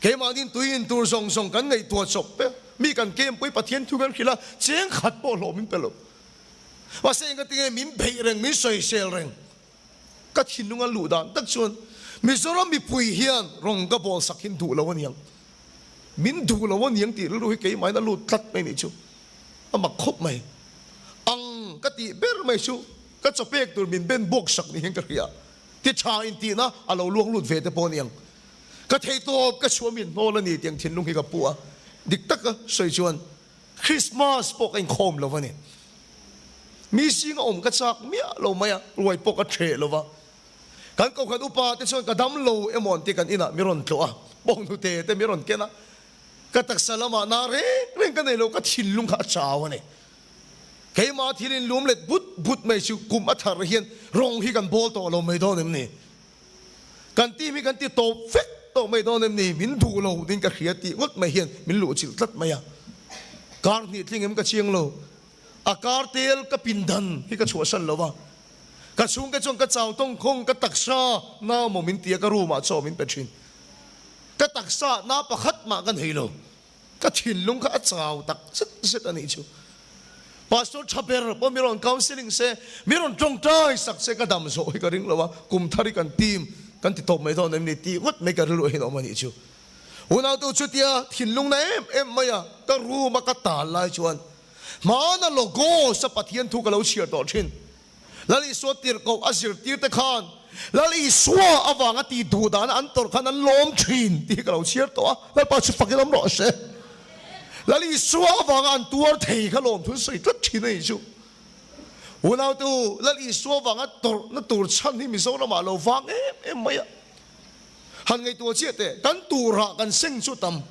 Keimahnin tui in tur zawng zawng kan ngaihtuah chawp pe, mi kan kempui Pathian thu kan hrilh a, cheng khat pawh hlawh min pe lo. Mahse engati nge min beih reng, min sawisel reng? Ka thinlung a luh dan tak chuan Mizoram mipui hian rawng ka bawl sak hin duh lo aniang. Min duh lo aniang tih rilru hi keimahin a lut tlat mai nih chu. A mak khawp mai. Ang ka tih ber mai chu ka chaw pek tur min ben buak sak ni hian ka hria. Ti tha in tihna a lo luang lut ve te pawh aniang. Ka thei tawp ka chhuah min hnawl a ni tiang thinlung hi ka pu a. Dik taka sawi chuan Christmas pawh ka inkhawm lo a ni. Mi zinga awm ka chak miah lo mai a, ruai pawh ka hreh lo va. Kan kokhat upa te chuan ka dam lo emaw an ti kan inah mi rawn tlawh a, bawnghnute te mi rawn ken a, ka taksa lamah na reng reng ka nei lo, ka thinlung kha a chau a ni. Keimah thil in lum let but but mai chu kum a thar hian rawng hi kan bawl tawh lo mai dawn em ni? Kan team hi kan ti tawp vek tawh mai dawn em ni? Min duh lo ding ka hria tih ngawt mai hian min luhchilh tlat mai a. Kar hnih tling em ka chiang lo. A kar tel ka pindan hi ka chhuahsan lo va. Ka chhungte chuan ka chau tawng khawng ka taksa na maw min ti a, ka room ah chaw min pe thin. Ka taksa na pakhat mah ka nei lo. Ka thinlung kha a chau tak zet zet a nih chu. Pastor tha ber pawh mi rawn counselling se, mi rawn tawngtai sak se ka dam zawh hi ka ring lo a, kum thar hi kan team kan ti tawp mai dawn em ni tih ngawt mai ka rilru ahin a awm a nih chu. Unautu chutia thinlung na em em mai a ka room a ka tal lai chuan Hmana Logos a Pathian thu ka lo chhiar tawh thin. Lal Isua tirhkoh a zirtirte khan Lal Isua avanga tih duh dana an tawrh khan an lawm thin tih hi ka lo chhiar tawh a, Lalpa chu fakin awm rawh se. Lal Isua avanga an tuar thei kha lawm thun sawi tlat thin a nih chu. Unautu, Lal Isua avanga tawrhna tur chhan hi Mizoramah lo vang em em mai a. Han ngaihtuah chiah teh, kan turah kan seng chu tam.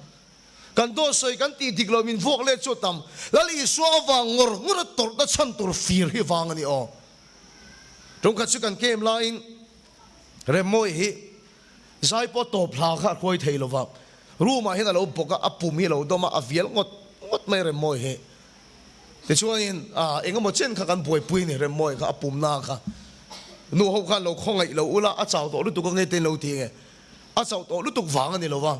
Kan dawt sawi kan tih dik lo min vuak let chu a tam. Lal Isua avang ngawr ngawr a tawrhna chhan tur fir hi vang a ni aw. Tungkhat chu kan kem laiin Remmawi hi zai pawh tawp hla kha a hruai thei lo va, room ah hian a lo bawk a, a pum hi a lo dawm a, a vial ngawt ngawt mai Remmawi hi. Tichuanin eng emaw chen kha kan buaipui a ni Remmawi kha a pumna kha. Nu ho khan lo khawngaih lo ula a chau tawh lutuk a nge te in lo ti nge. A chauh tawh lutuk vang a ni lo va.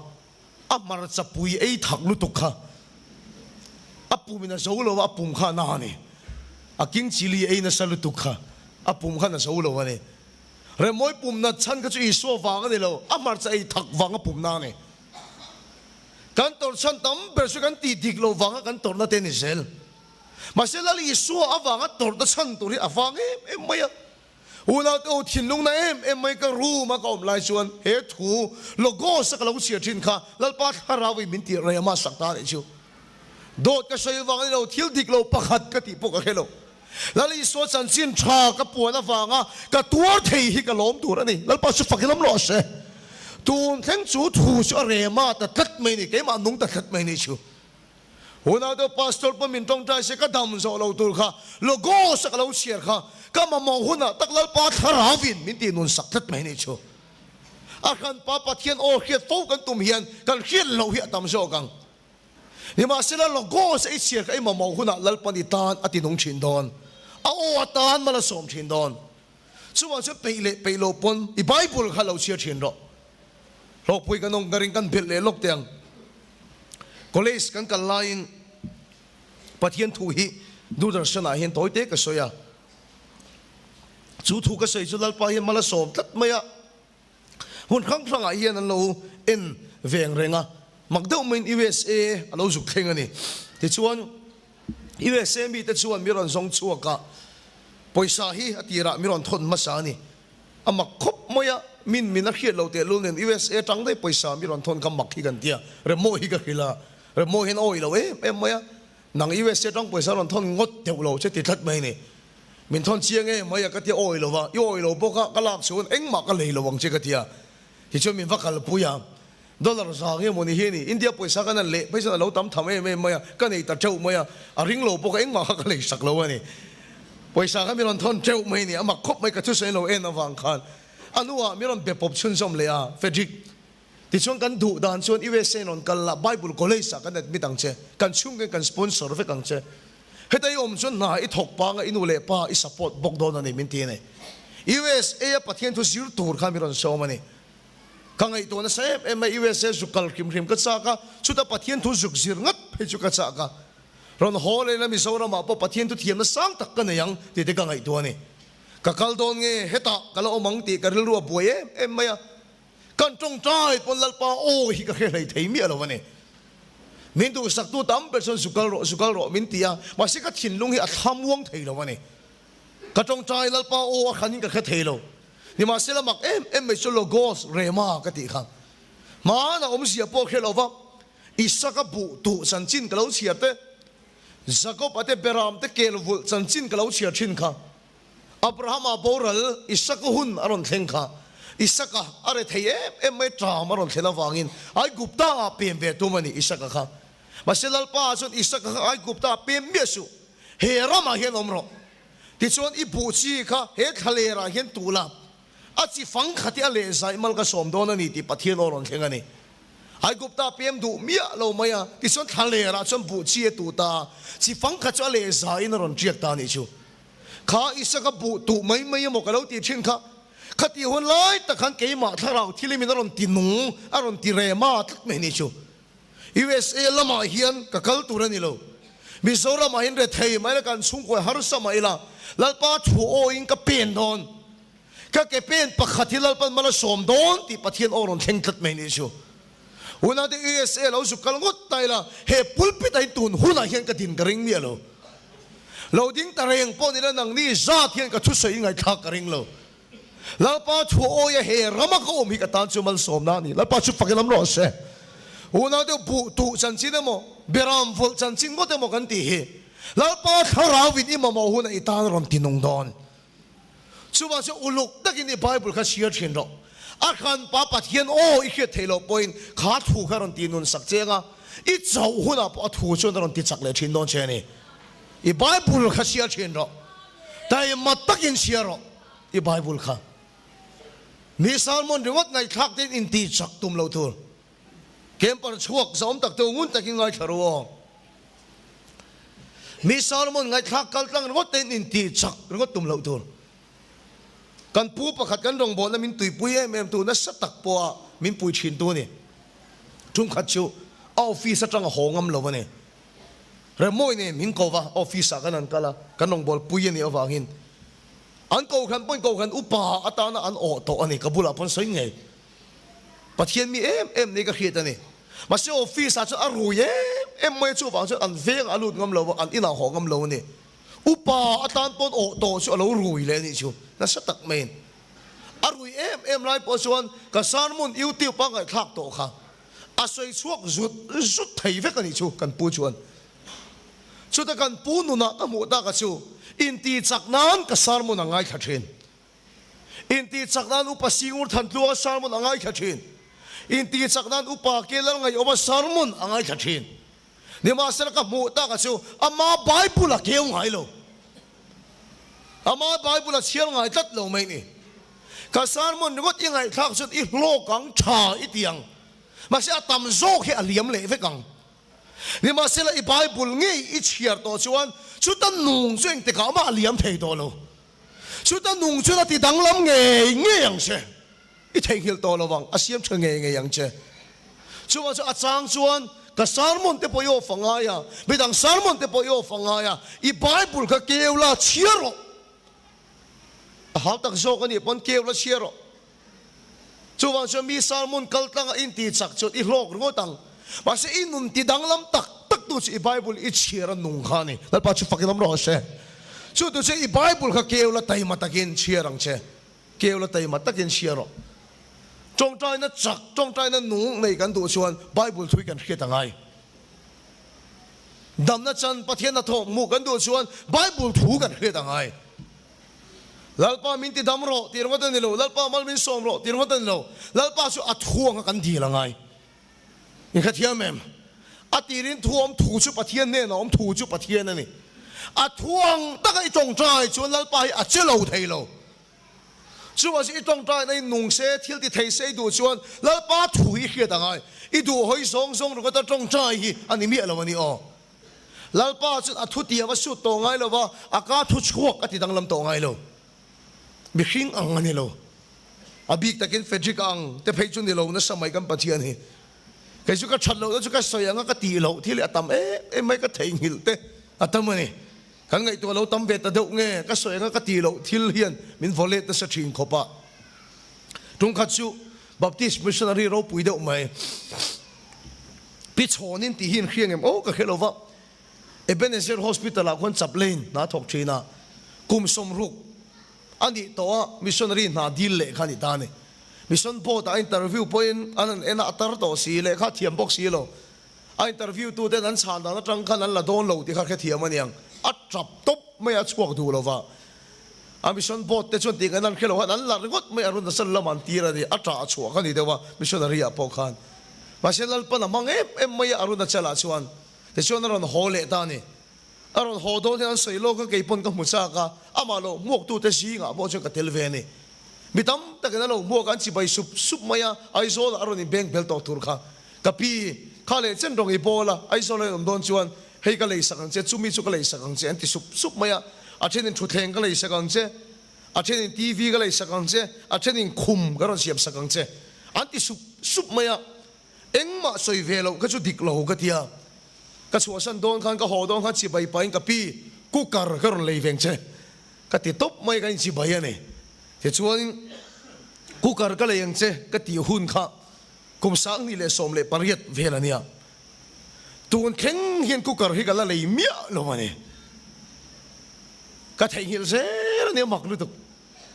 A hmarcha pui ei thak lutuk kha a pum in a zo lo a, a pum kha a na a ni. A king chilli ei nasa lutuk kha a pum khan a zo lo a ni. Remawi pum nat chhan kha chu Isua vang a ni lo, a hmarcha ei thak vang a pum na a ni. Kan tawrh chhan tam ber chu kan tih dik loh vanga kan tawrhna te a ni zel. Mahse Lal Isua avanga tawrhna chhan tur hi a vang em em mai a. Unaute u, thinlung na em em mai ka room a ka awm lai chuan he thu Logos a ka lo chhiar thin kha Lalpa Thlarau in min tirh rei a mah sak ta anih chu. Dawt ka sawi vang a ni lo, thil dik lo pakhat ka tih pawh ka hre lo. Lal Isua chanchin tha ka puan avanga ka tuar thei hi ka lawm tur a ni. Lalpa chu fak i lawm rawh se. Tun thleng chu thu chu a rema ta tlat mai a ni, keimah nung ta tlat mai a nih chu. Hunah deuh Pastor pawh min tawngtai se ka dam zawh lo tur kha Logos a ka lo chhiar kha ka mamawh hunah tak Lalpa Thlarauin min tih nun sak tlat mai nih chu. A hranpa Pathian aw hriat fo kan tum hian kan hriat loh hi a tam zawk ang. Nimahsela Logos a i chhiar kha i mamawh hunah Lalpan i tan a ti nung thin dawn. A aw atan mal a sawm thin dawn. Chuvang chuan peih leh peih loh pawn i Bible kha lo chhiar thin rawh. Hlawkpui kan awm ka ring kan belh leh lawk teh ang. College kan kal laiin Pathian thu hi Doordarshan ah hian tawi te ka sawi a. Chu thu ka sawi chu Lalpa hian mal a sawm tlat mai a. Hmun hrang hrangah hian an lo en veng reng a. Mak deuh maiin USA a lo zuk thleng a ni. Tichuan USA mite chuan mi rawn zawng chhuak a, pawisa hi a tirah mi rawn thawn hmasa a ni. A mak khawp mai a, min min a hriat lo tehlul nen USA tang daih pawisa mi rawn thawn kha mak hi kan ti a, Remaw hi ka hrilh a, Remaw hian a awih lo em em mai a, nang USA tang pawisa rawn thawn ngawt deuh lo che ti tlat mai a ni. Min thawn chiang em mai a ka ti a awih lo va, i awih lo bawk a, ka lak chhuan engmah ka lei lo ang che ka ti a, tichuan min va kalpui a, Dollar za nge maw ni hi a ni, India pawisa kan han leh phei chuan a lo tam tham em em mai a, ka nei ta teuh mai a, a ring lo bawk a, engmah kha ka lei sak lo a ni. Pawisa kha mi rawn thawn teuh mai a ni, a mak khawp mai ka thusawi lo en avang khan. A hnuah mi rawn be pawp chhunzawm leh a, Frederick, tichuan kan duh dan chuan USA in rawn kal la, Bible College ah kan admit ang che, kan chhungkain kan sponsor vek ang che. Heta i awm chuan hna i thawk panga i nu leh pa i support bawk dawn a ni min ti a ni. USA a Pathian thu zir tur kha mi rawn sawm a ni. Ka ngaihtuah nasa em em mai, USA zuk kal hrim hrim ka chak a, chuta Pathian thu zuk zir ngat phei chu ka chak a. Rawn haw leh la Mizoramah pawh Pathian thu thiamna sang tak ka nei ang tih te ka ngaihtuah a ni. Ka kal dawn nge hetah ka la awm ang tih ka rilru a buai em em mai a. Kan tawngtai pawn Lalpa aw hi ka hre hlei thei miah lo a ni. Min duhsaktu tam ber chuan zu kal rawh, zu kal rawh min ti a, mahse ka thinlung hi a thlamuang thei lo a ni. Ka tawngtai Lalpa aw a hranin ka hre thei lo. Nimahsela mak em em mai chu Logos, Rhema ka tih kha. Hmana awmzia pawh hre lo va, Isaka buh tuh chanchin ka lo chhiar te, Jakob-a te Beram te kel vulh chanchin ka lo chhiar thin kha. Abrahama boral Isaka hun a rawn thleng kha. Isaka a re thei em em mai ṭam a rawn thlen avangin Aigupta ah pem ve tum a ni Isaka kha. Mahse Lalpa chuan Isaka kha Aigupta ah pem miah suh, he ramah hian awm rawh. Tichuan i buh chi kha he thlaler ah hian tuh la, a chi fang khat hi a leh zaih mal ka sawm dawn a ni tih Pathian aw rawn thleng a ni. Aigupta pem duh miah lo mai a, tichuan thlaler ah chuan buh chi a tuh ta a, chi fang khat chu a leh zaiin a rawn ṭiak ta a nih chu. Kha Isaka buh tuh mai mai emaw ka lo tih thin kha, khatih hun lai tak khan keimah thlarau thilimin a rawn ti nung, a rawn ti rema tlat mai nih chu. USA lamah hian ka kal tur a ni lo. Mizoramah hian rethei mai la kan chhungkawi harsa mai la, Lalpa thu awiin ka pen dawn. Ka ke pen pakhat hi Lalpan mal a sawm dawn tih Pathian aw rawn thleng tlat mai nih chu. Unate USA lo zuk kal ngawt ta ila, he pulpit ah hian tun hunah hian ka din ka ring miah lo. Lo ding ta reng pawh nila nangni zat hian ka thusawi ngaihthlak ka ring lo. Lalpa thu awia he rama ka awm hi ka tan chu malsawmna a ni. Lalpa chu fak lam rawh se. Unau deuh buh tuh chanchin emaw, beram vawlh chanchin ngawt emaw kan tih hi Lalpa thlarauin i mamawh hunah i tan rawn ti nung dawn. Chuvang chu uluk takin i Bible kha chhiar thin rawh. A hranpa Pathian aw i hriat theih loh pawhin kha thu kha rawn ti nun sak che anga i chauh hunah pawh a thu chuan a rawn ti chak leh thin dawn che a ni. I Bible kha chhiar thin rawh. Taima takin chhiar rawh i Bible kha. Mi sermon ringawt ngaihthlak te in inti chak tum lo tur. Camper chhuak zawm tak te u ngun takin ngaithla ru aw. Mi sermon ngaihthlak kal tlang ringawt te in inti chak ringawt tum loh tur. Kan pu pakhat kan rawngbawlna min tuipui em em tu nasa tak pawha min pui thin tu a ni. Tumkhat chu a office atanga haw ngam lo a ni. Remawi nen min ko va, office ah kan han kal a, kan rawngbâwl pui a nih avangin an kohhran pawhin kohhran upa atana an awh tawh a ni, ka bulah pawn sawi ngei. Pathian mi em em nei ka hriat a ni. Mahse office ah chuan a rui em em mai a, chuvang chuan an vengah a lut ngam lo va, an inah haw ngam lo a ni. Upa atan pawn awh tawh chu a lo rui leh a nih chu, nasa tak maiin. A rui em em lai pawh chuan ka sermon YouTube a ngaihthlak tawh kha. A sawi chhuak zut zut thei vek a nih chu kan pu chuan. Chuta kan pu nunah ka hmuh tak a chu inti chak nan ka sermon a ngaithla thin. Inti chak nan Upa Singur Thantluanga sermon a ngaithla thin. Inti chak nan Upa Kelal Ngaihawma sermon a ngaithla thin. Nimahsela ka hmuh tak a chu ama Bible a keu ngai lo. Ama Bible a chhiar ngai tlat lo mai ni. Ka sermon ringawt i ngaihthlak chuan i hlawk ang tha i ti ang. Mahse a tam zawk hi a liam leh vek ang. Nimahsela i Bible ngei i chhiar tawh chuan chuta nung chu engtikah mah a liam thei tawh lo. Chuta nung chuan a ti danglam ngei ngei ang che. I theihnghilh tawh lo vang, a siam tha ngei ngei ang che. Chuvang chu a chang chuan ka sermon te pawh i off a ngai a, midang sermon te pawh i off a ngai a, i Bible kha keu la chhiar rawh. A hau tak zawk a nih pawn keu la chhiar rawh. Chuvang chuan mi sermon kal tlanga in ti chak chuan i hlawk ringawt ang. Mahse i nun ti danglam tak tak tu chu i Bible i chhiar a nung kha a ni. Lalpa chu fakin awm rawh se. Chu tu chu i Bible kha keu la taima takin chhiar ang che. Keu la taima takin hria rawh. Tawngtaina chak, tawngtaina nung nei kan duh chuan Bible thui kan hriat a ngai. Damna chan Pathian hnathawk hmuh kan duh chuan Bible thu kan hriat a ngai. Lalpa min ti dam rawh tih ringawt a ni lo, Lalpa mal min sawm rawh tih ringawt a ni lo, Lalpa chu a thu anga kan dil a ngai. I hrethiam em? A tirin thu awm thu chu Pathian hnenah awm thu chu Pathian a ni. A thu ang taka i tawngtai chuan Lalpa hi a che lo thei lo. Chuvang chu i tawngtaiin a innung se, thil ti thei se i duh chuan Lalpa thu hi i hriat a ngai. I duh hawi zawng zawng ringawta tawngtai hi a ni miah lo a ni aw. Lalpa chuan a thutiam a sut tawh ngai lo va, a ka thu chhuak a ti danglam tawh ngai lo. Mihring ang a ni lo. A bik takin Frederick ang te phei chu ni lo nasa mai kan Pathian hi. Kei chu ka that lohna chu ka sawi ang a ka tih loh thil hi a tam em em mai ka theihnghilh te a tam a ni. Kan ngaihtuah lo tam ve ta deuh nge ka sawi ang a ka tih loh thil hian min vaw let nasa thin khawp a. Tumkhat chu. Baptist missionary ropui deuh mai. Pi Chhawnin tih hi in hria ngem aw ka hre lo va. Ebenezer Hospital ah khuan chaplain hna thawk thin a, kum 60 a nih tawh a missionary hna dil leh kha a ni ta a ni. Mission board ah a interview pawhin an han en a, a tar tawh si lehkha a thiam bawk si lo. A interview tu ten an chhan dan atang khan an la dawn lo tih kha hrethiam a niang. A tap tawp mai a, a chhuak duh lo va. A mission board te chuan tih ngaihna an hre lo khan an la ringawt mai a, Arunachal lamah an tir a ni. A tah a chhuah kha ni deuh a missionary ah pawh khan. Mahse Lalpan a hmang em em mai a Arunachal ah chuan. Tichuan a rawn haw leh ta a ni. A rawn haw dawn hian an sawi lawk a, kei pawn ka hmu chak a, amah lo hmuaktute zingah pawh chuan ka tel ve a ni. Mi tam takin a lo hmuak a, an chibai sup sup mai a, Aizawlah a rawn inbeng bel tawh tur kha. Ka pi, kha leh chen rawng i bawl a, Aizawlah i awm dawn chuan hei ka leisak ang che, chumi chu ka leisak ang che an ti sup sup mai a, a thenin thutthleng ka leisak ang che, a thenin TV ka leisak ang che, a thenin khum ka rawn siamsak ang che an ti sup sup mai a. Engmah sawi ve loh kha chu dik lo ka ti a, ka chhuahsan dawn khan ka haw dawn khan chibai pahin ka pi cooker ka rawn lei veng che ka ti tawp mai ka inchibai a ni. Tichuan cooker ka lei ang che ka tih hun kha kum 2018 vel a nia. Tun thleng hian cooker hi ka la lei miah lo a ni. Ka theihnghilh zel a nia mak lutuk.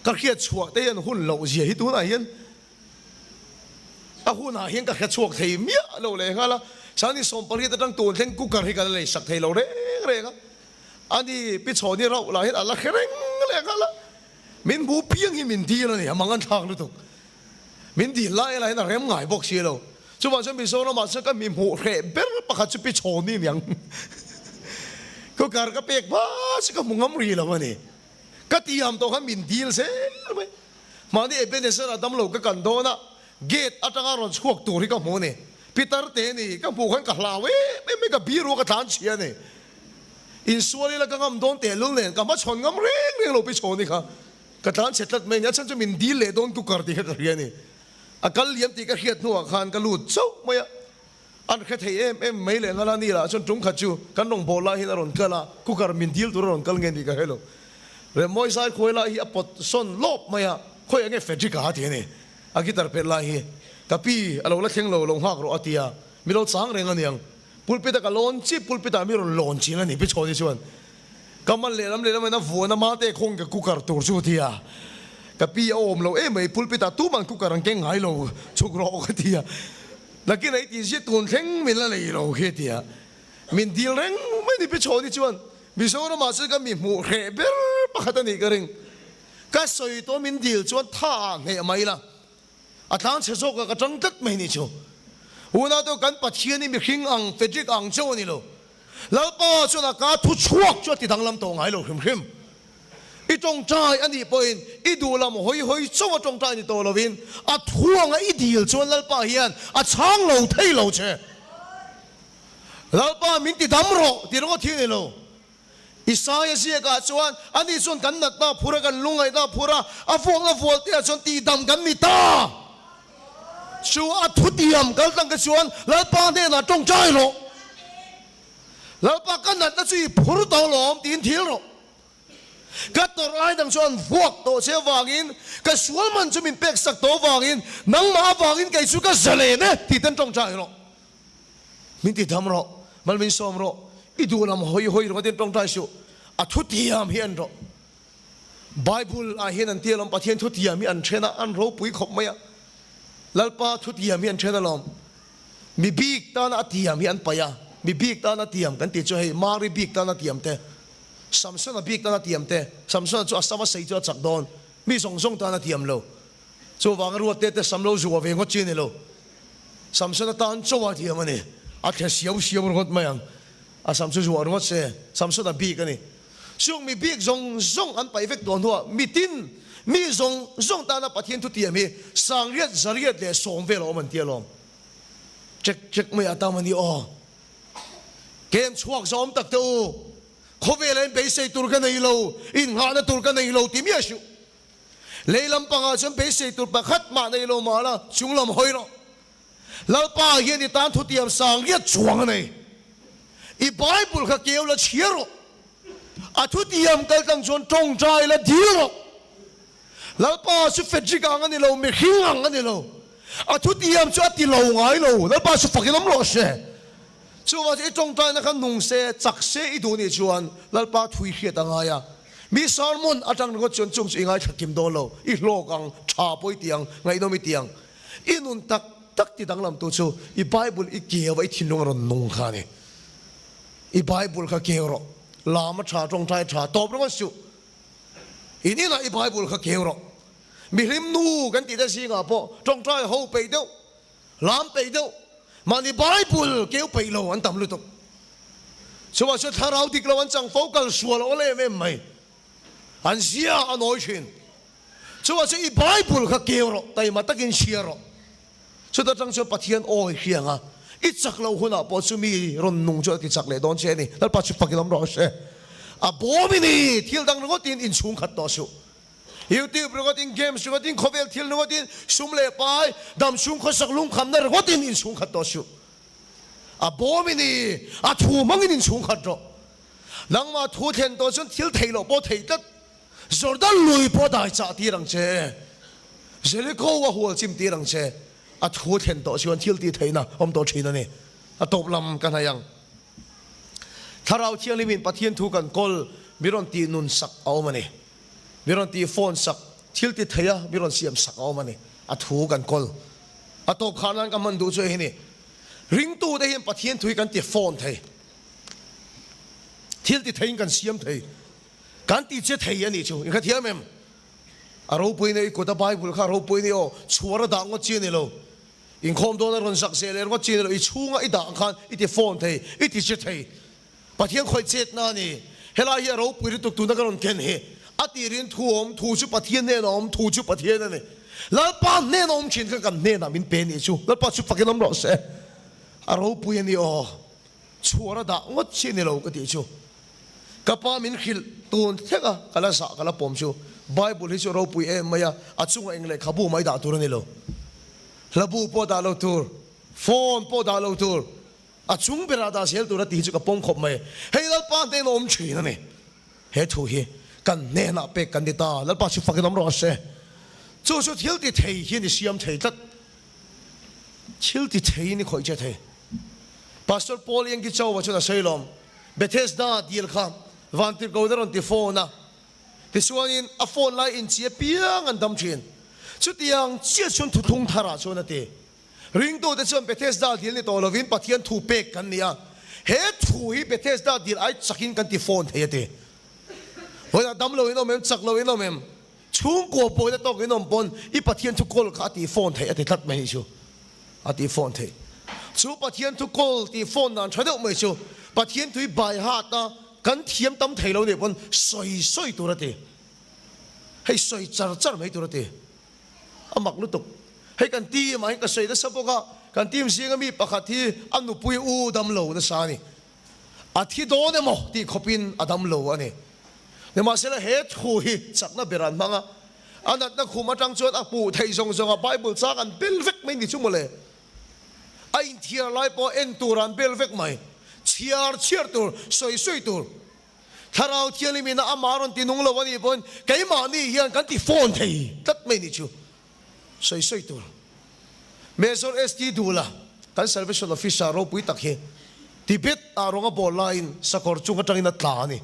Ka hriat chhuah te hian hun loh zia hi tunah hian A hunah hian ka hre chhuak thei miah lo leh nghal a, 2018 atang tun thleng cooker hi ka la lei sak thei lo reng reng a, ani Pi Chhawni rauh lah hian a la hre reng leh nghal a, min bu piang hi min dil a ni, a mang an thlak lutuk. Min dil lai lah hian a rem ngai bawk si lo. Chuvang chuan Mizoramah chuan ka mi hmuh hreh ber pakhat chu Pi Chhawni niang. Cooker ka pek hma chu ka hmu ngam rih lo a ni. Ka tiam tawh khan min dil zel mai. Mahni Ebenezer a damlo ka kan dawn a, gate atanga rawn chhuak tur hi ka hmu a ni. Pitar te ni, ka hmuh khan ka hlau em em mai, ka biru a ka tlan chhia a ni. Insual ila ka ngam dawn tehlul nen, ka hmachhawn ngam reng reng lo Pichhawni kha. Ka tlan chhe tlat mai a ni, a chhan chu min dil leh dawn cooker tih kha ka hria a ni. A kal liam tih ka hriat hnuah khan ka lut chauh mai a. An hre thei em em mai leh nghal a, ni lah chuan tum khat chu kan rawn bawl lai hian a rawn kal a, cooker min dil tur a rawn kal nge tih ka hre lo. Remmawi zai khuai lai hi a pawt sawn lawp mai a, khawi enge Frederick a ti a ni, a guitar pet lai hi ka pi a lo la thleng lo, lo nghak rawh a ti a, mi lo chang reng a niang. Pulpit a ka lawn chi, pulpit ah mi rawn lawn chin a ni Pichhawni chuan ka man lehlam lehlam in a vuan a, mate khawng ka cooker tur chu a ti a, ka pi a awm lo em mai, pulpit ah tuman cooker an keng ngai lo, chhuk rawh ka ti a. Nakin ei tih zia tun thleng min la nei lo khi a ti a, min dil reng mai ni Pi Chhawni chuan Mizoramah chuan ka mi hmuh hreh ber pakhat a nih ka ring. Ka sawi tawh min dil chuan tha ah hneh mai la, a tlang chhe zawk ah ka tang tlat mai ni chu. Unau te kan Pathian hi mihring ang Frederick ang chauh a ni lo. Lalpa chuan a ka thu chhuak chu a ti danglam tawh ngai lo hrim hrim. I tawngtai a nih pawhin i duh lam hawi hawi chauh a tawngtai ni tawh lovin a thuanga i dil chuan Lalpa hian a chhang lo thei lo che. Lalpa min ti dam rawh tih ringawt hi a ni lo. Isaia ziakah chuan ani chuan kan natna a phur a, kan lungngaihna a phur a, a vuakna vualteah chuan tihdam kan ni ta. Chu a thutiam kaltlang te chuan Lalpa hnenah tawngtai rawh. Lalpa ka natna chu i phur tawh lawm tiin thil rawh. Ka tawrh lai dang chu an vuak tawh che avangin, ka sual man chu min pek sak tawh avangin, nangmah avangin kei chu ka zalen e tih ten tawngtai rawh. Min ti dam rawh, mal min sawm rawh, i duh lam hawi hawi rawh tin tawngtai suh, a thutiam hi en rawh. Bible ah hian an ti alawm, Pathian thutiam hi an then a, an ropui khawp mai a. Lalpa thutiam hi an then alawm. Mi bik tana a tiam hi an paih a, mi bik tana tiam kan tih chu hei Mari bik tana tiam te, Samsona bik tana tiam te, Samsona chu a sam a sei chu a chak dawn, mi zawng zawng tana tiam lo. Chuvanga ruat te te sam lo zuah ve ngawt chi a ni lo. Samsona tan chaw a tiam a ni. A thle siau siau ringawt mai ang. A sam chu zuah ringawt se, Samsona bik a ni. Chung mi bik zawng zawng an paih vek tawh hnuah mitin mi zawng zawng tana Pathian thutiam hi 800, 110 vel a awm an ti alawm. Chek chek mai a tam a ni aw. Kem chhuak zawm tak te u, khawvela in beisei tur ka nei lo, innghahna tur ka nei lo ti miah suh. Lei lampangah chuan beisei tur pakhat mah nei lo mah la, chung lam hawi rawh. Lalpa hian i tan thutiam 800 chuang a nei. I Bible kha keu la chhiar rawh. A thutiam kaltlang chuan tawngtai la dil rawh. Lalpa chu Frederick ang a ni lo, mihring ang a ni lo. A thutiam chu a ti lo ngai lo. Lalpa chu fakin awm rawh se. Chuvang chu i tawngtaina kha nung se, chak se i duh nih chuan Lalpa thu i hriat a ngai a. Mi sermon atang ringawt chuan chung chu i ngaithla kim dawn lo. I hlawk ang, tha pawh i ti ang, ngaihnawm i ti ang. I nun tak tak ti danglamtu chu i Bible i keu a i thinlung a rawn nung kha a ni. I Bible kha keu rawh. Lam a tha, tawngtai a tha, tawp ringawt suh. In inah i Bible kha keu rawh. Mihlim nu kan tih te zingah pawh tawngtai ho peih deuh, lam peih deuh, mahni Bible keu peih lo an tam lutuk. Chuvah chuan thlarau dik lo an chang fo kal sual awl em em mai. An zia a nawi thin. Chuvah chuan i Bible kha keu rawh, taima takin chhiar rawh. Chuta tang chuan Pathian awi hriang a, i chak loh hunah pawh chu mi rawn nung chu a ti chak leh dawn che a ni. Lalpa chu fakin awm rawh se. A bawm i ni, thil dang ringawtin inchhung khat tawh suh. YouTube ringawtin, games ringawtin, khawvel thil ringawtin, sum leh pai, dam chhung khawsak lungkhamna ringawtin inchhung khat tawh suh. A bawm i ni, a thu hmangin inchhung khat rawh. Nangmah thu thlen tawh chuan thil theih loh pawh theih tlat. Jordan lui pawh dai chah tir ang che, Jeriko a hual chim tir ang che, a thu thlen tawh chuan thil tih theihna awm tawh thin a ni. A tawp lam ka hnaih ang. Thlarau Thianghlimin Pathian thu kan kawl mi rawn tih nun sak a awm a ni. Mi rawn tih phone sak, thil ti thei a mi rawn siam sak a awm a ni. A thu kan kawl. A tawp khar nan ka hman duh chu hei hi ni. Ringtute hian Pathian thu hi kan ti phone thei. Thil ti theiin kan siam thei. Kan ti che thei a nih chu, in hrethiam em? A ropui nei kut a Bible kha a ropui nei aw, chhuar a dah ngawt chi a ni lo. Inkhawm dawn a rawn zak zel er ngawt chi a ni lo, i chhunga i dah ang khan i ti phone thei, i ti che thei. Pathian khawih chetna a ni. Helai hi a ropui lutuk tuna ka rawn ken hi. A tirin thu awm, thu chu Pathian hnena awm, thu chu Pathian a ni. Lalpa hnena awm thin kha kan hnenah min pe nih chu. Lalpa chu fakin awm rawh se. A ropui a ni aw. Chhuar a dah ngawt chi a ni lo ka tih chu. Ka pa min hrilh tun thleng a, ka la zah ka la pawm chu. Bible hi chu ropui em mai a, a chungah eng lehkhabu mai dah tur a ni lo. Hlabu pawh dah lo tur, phone pawh dah lo tur, a chung berah dah zel tur a tih hi chu ka pawm khawp mai. Hei Lalpa hnena awm thin a ni. He thu hi kan hnenah pek kan ni ta, Lalpa chu fakin awm rawh se. Chu chu thil ti thei hian i siam thei tlat. Thil ti theiin i khawih che thei. Pastor Paul Yankee Chowa chuan a sawi lawm, Bethesda dil kha Vantirhkohna rawn ti phone a, tichuanin a phone lai inchi apiang an dam thin. Chutiang chiah chuan thuthlung tharah chuan a ti. Ringtute chuan Bethesda dil ni tawh lovin Pathian thu pek kan ni a, he thu hi Bethesda dil ai chakin kan ti phone thei a ti. Vawiinah dam lo in awm em, chak lo in awm em? Chhungkua pawina tawk in awm pawn i Pathian thu kawl kha a tih phone theih a ti tlat mai chu a tih phone theih. Chu Pathian thu kawl tih phone dan tha deuh mai chu Pathian tui bai hat a kan thiam tam thei lo nih pawn sawi sawi tur a ti. Hei sawi char char mai tur a ti. A mak lutuk. Hei kan team ah hian ka sawi nasa bawk a, kan team zinga mi pakhat hi a nupui u dam lo nasa a ni. A thi dawn emaw tih khawpin a dam lo a ni. Nimahsela he thu hi chakna ber an hmang a, a natna khum atang chuan a hmuh theih zawng zawng a Bible chang an bel vek mai ni chu mawle. A inthiar lai pawh en tur an bel vek mai. Chhiar chhiar tur, sawi sawi tur. Thlarau Thianghlim in a amah rawn ti nung lo a nih pawhin keimahni hian kan ti fawn thei tlat mai ni chu. Sawi sawi tur. Major ST Dula, kan Salvation Officer ropui tak hi Tibet ah rawng a bawl laiin sakawr chung atangin a tla a ni.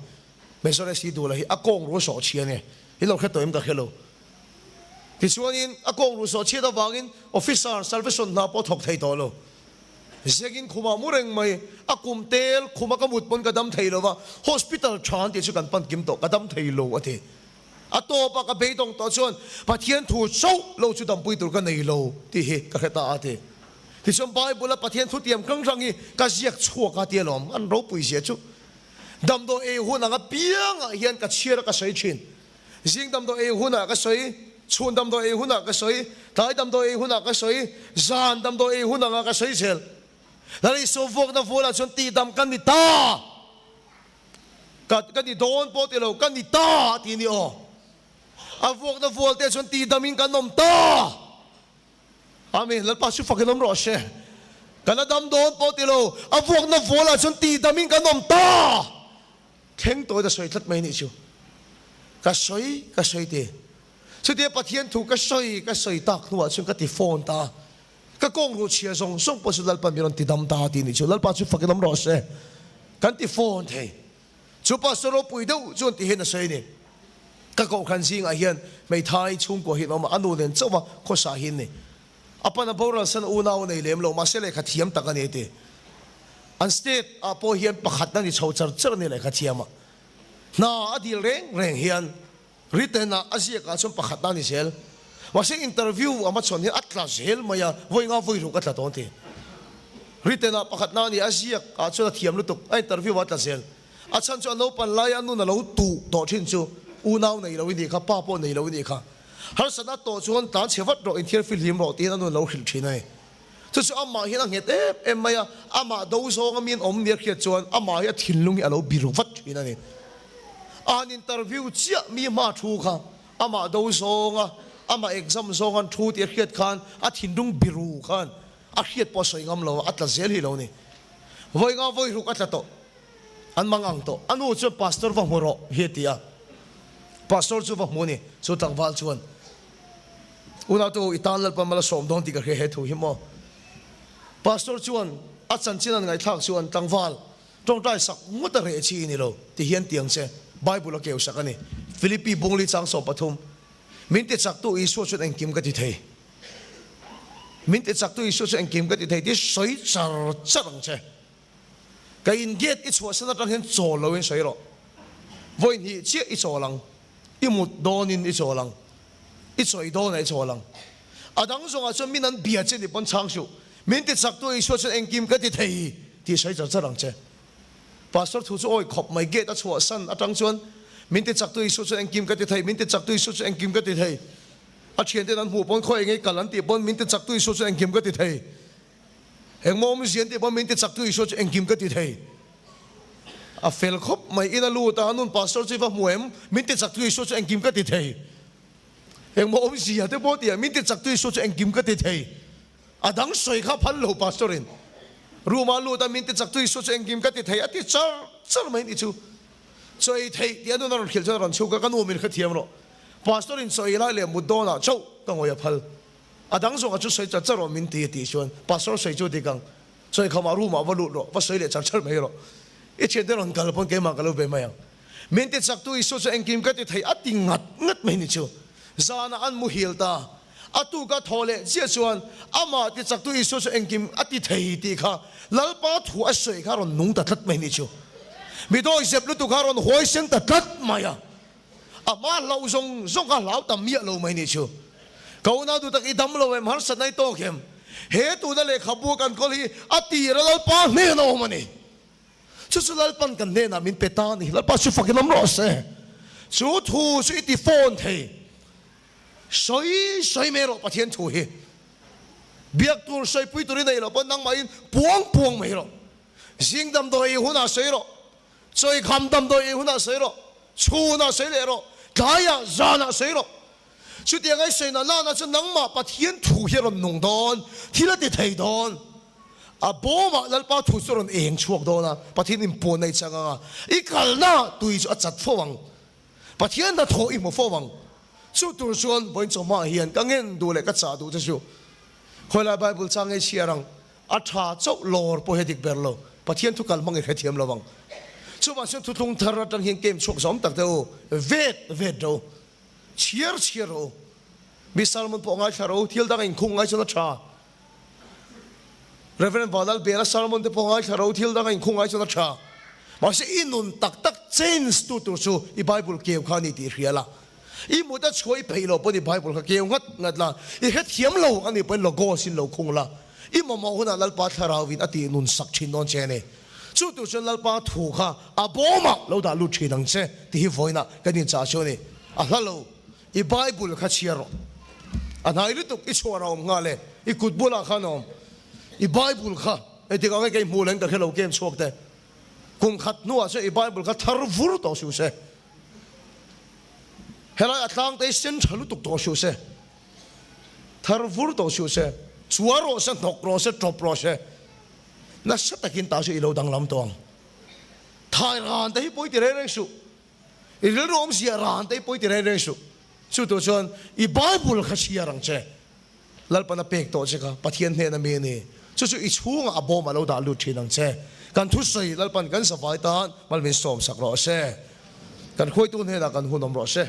Major ST Dula hi a kawng ru a sawh chhia a ni. I lo hre tawh em ka hre lo. Tichuanin a kawng ru sawh chhiat avangin Officer Salvation hna pawh a thawk thei tawh lo. Zekin khumah mu reng mai, a kum tel khuma ka mut pawn ka dam thei lo va, hospital tha an tih chu kan pan kim tawh, ka dam thei lo a ti. A tawpah ka beidawng tawh chuan Pathian thu chauh lo chu dampui tur ka nei lo tih hi ka hre ta a ti. Tichuan Bible a Pathian thutiam kang hrang hi ka ziak chhuak a ti alawm, an ropui zia chu. Damdawi ei hun ang apiangah hian ka chhiar a ka sawi thin. Zing damdawi ei hunah ka sawi, chhun damdawi ei hunah ka sawi, tlai damdawi ei hunah ka sawi, zan damdawi ei hun angah ka sawi zel. Lal Isua vuakna vualah chuan tihdam ka ni ta! Ka ka ni dawn pawh ti lo, ka ni ta tih ni aw. A vuakna vual te chuan tihdam in kan awm ta. Amen. Lalpa chu fakin awm rawh se. Kan la dam dawn pawh ti lo, a vuakna vual ah chuan tihdam in kan awm ta. Thleng tawhin a sawi tlat mai nih chu. Ka sawi ka sawi ti. Chutia Pathian thu ka sawi ka sawi tak hnuah chuan ka ti phone ta. Ka kawng ruh chhia zawng zawng pawh chu Lalpa mi rawn ti dam ta tih nih chu Lalpa chu fakin awm rawh se. Kan ti phone thei. Chu pastor ropui deuh chuan ti hian a sawi a ni. Ka kohhran zingah hian hmeithai chhungkua hi an awm a, a nu nen chauh va khawsa hi an ni. A pan a boral san unau a nei lem lo, mahse lehkha thiam tak a ni a ti. An state ah pawh hian pakhat na ni chho char char a ni lehkha thiam ah. Hna a dil reng reng hian written ah a ziak ah chuan pakhat na ni zel. Mahse interview a hmachhawn hian a tla zel mai a, vawi nga vawi ruk a tla dawn ti. Written ah pakhat na ni a ziak ah chuan a thiam lutuk, a interview ah a tla zel. A chhan chu a naupan laia a nun a lo tuh tawh thin chu unau nei lo i nih kha, pa pawh nei lo i nih kha. Harsatna tawh chuan tlan chhe vat rawh, inthiar fihlim rawh tiin a nun lo hrilh thin a ni. Chu chu amah hian a nghet em em mai a, amah do zawnga min awm nia hriat chuan amah hi a thinlung hi a lo biru vat thin a ni. A han interview chiah mi hma thu kha amah do zawnga, amah exam zawnga an thu tih a hriat khan a thinlung biru khan a hriat pawh a sawi ngam lo a, a tla zel hi lo ni. Vawi nga vawi ruk a tla tawh. An mang ang tawh. A nu chuan Pastor va hmu rawh hi a ti a. Pastor chu va hmu a ni. Chu tlangval chuan, Unautu, i tan Lalpa mal a sawm dawn tih ka hria he thu hi maw? Pastor chuan a chanchin an ngaihthlak chuan, Tlangval, tawngtai sak ngawt a reh chi i ni lo ti hian tiang che Bible a keu sak a ni. Philippi bungli chang 13, Min ti chaktu Isua chuan engkim ka ti thei. Min ti chaktu Isua chuan engkim ka ti thei tih sawi char char ang che. Ka in gate i chhuahsan atang hian chawl lo in sawi rawh. Vawi hnih chiah i chawl ang, i mut dawnin i chawl ang, i chawi dawnah i chawl ang. A dang zawngah chuan min an bia che ni pawn chhang suh. Min ti chak tu Isua chuan engkim ka ti thei tih sawi char char ang che. Pastor thu chu awi khawp mai gate a chhuahsan atang chuan min ti chak tu Isua chuan engkim ka ti thei, min ti chak tu Isua chuan engkim ka ti thei. A thianten an hmuh pawn khaw engei kal an tih pawn min ti chak tu Isua chuan engkim ka ti thei. Engmaw awmzia an tih pawh min ti chak tu Isua chu engkim ka ti thei. A fel khawp mai in a lut a, a nun pastor chu i va hmu em? Min ti chak tu Isua chu engkim ka ti thei. Engmaw awmzia te pawh tih ah min ti chak tu Isua chu engkim ka ti thei. A dang sawi kha phal lo pastor in room ah a lut a, min ti chak tu Isua chu engkim ka ti thei a ti char char mai ni chu. Chaw ei theih tih a nun a rawn hrilh chuan a rawn chhuk a, ka nu min hrethiam rawh. Pastor in chaw ei lai leh mut dawn ah chauh ka ngawi a phal. A dang zawngah chu sawi char char rawh min ti a tih chuan Pastor sawi chu dik ang, sawi khamah room ah va lut rawh, va sawi leh char char mai rawh. I thiante rawn kal pawn keimah ka lo ve mai ang. Min ti chaktu Isua chu engkim ka ti thei a ti ngat ngat mai ni chu. Zanah an muhil ta. A tuka thaw leh chiah chuan amah ti chaktu Isua chu engkim a ti thei tih kha Lalpa thu a sawi kha a rawn nung ta tlat mai ni chu. Mi dawi zep lutuk kha a rawn huaisen ta tlat mai a. A hma hlauh zawng zawng kha hlau tam miah lo mai nih chu. Ka unau duh tak i dam lo em, harsatna i tawk em? He tuna lehkhabu kan kawl hi a tir a Lalpa hnena awm a ni. Chu chu Lalpan kan hnenah min pe ta a ni. Lalpa chu fakin awm rawh se. Chu thu chu i ti fawn thei. Sawi sawi mai rawh Pathian thu hi. Biak tur sawipui tur i nei loh pawn nangmahin puang puang mai rawh. Zing damdawi hunah sawi rawh. Chawikham damdawi ei hunah sawi rawh, chhunah sawi leh rawh, tlaiah zanah sawi rawh. Chutiang ai sawi na nana chu nangmah Pathian thu hi a rawn nung dawn, thil a ti thei dawn. A bawmah Lalpa thu chu a rawn eng chhuak dawn a, Pathian inpuanna i chang ang a, i kalna tui chu a chat fo ang. Pathian hnathawh i hmu fo ang. Chu tur chuan vawiin chawhmaah hian ka ngen duh leh ka chah duh che chu khawilai Bible chang ngei chhiar ang. A tha chauh lawr pawh hi a dik ber lo. Pathian thu kal hmang i hrethiam lo ang. Chuvang chuan thuthlung thar atang hian game chhuak zawm tak teh u. Vet vet ro. Chhiar chhiar ro. Mi sermon pawh ngaithla ro. Thil dang a inkhung ngai chuan a tha. Reverend Vanlalbela sermon te pawh ngaithla ro. Thil dang a inkhung ngai chuan a tha. Mahse i nun tak tak change tu tur chu i Bible keu kha a ni tih hria la. I mut a chhuah i peih loh pawhin i Bible kha keu ngat ngat la, i hrethiam lo a nih pawhin logos in lo khung la, i mamawh hunah Lalpa Thlarauin a tih nun sak thin dawn che a ni. Chu tur chuan Lalpa thu kha a bawmah lo dah lut thin ang che tih hi vawiinah kan inchah chu a ni. A hla lo, i Bible kha chhiar rawh. A hnai lutuk, i chhuar a awm nghal e, i kut bulah khan a awm. I Bible kha engtik ang nge ka i hmuh leh ka hre lo kem chhuak te. Kum khat hnuah chuan i Bible kha thar vur tawh suh se. Helai a tlang te hi sen tha lutuk tawh suh se, thar vur tawh suh se, chuar rawh se, hnawk rawh se, tawp rawh se, nasa takin tah chu i lo danglam tawh ang. Thai ran te hi pawi ti reng reng suh, i rilru awmzia ran te hi pawi ti reng reng suh. Chu tur chuan i Bible kha chhiar ang che. Lalpan a pek tawh che kha Pathian hnena mi a ni. Chu chu i chhungah a bawm a lo dah lut thin ang che. Kan thusawi Lalpan kan zavai tan mal min sawm sak rawh se. Kan khuaitu hnenah kan hun awm rawh se.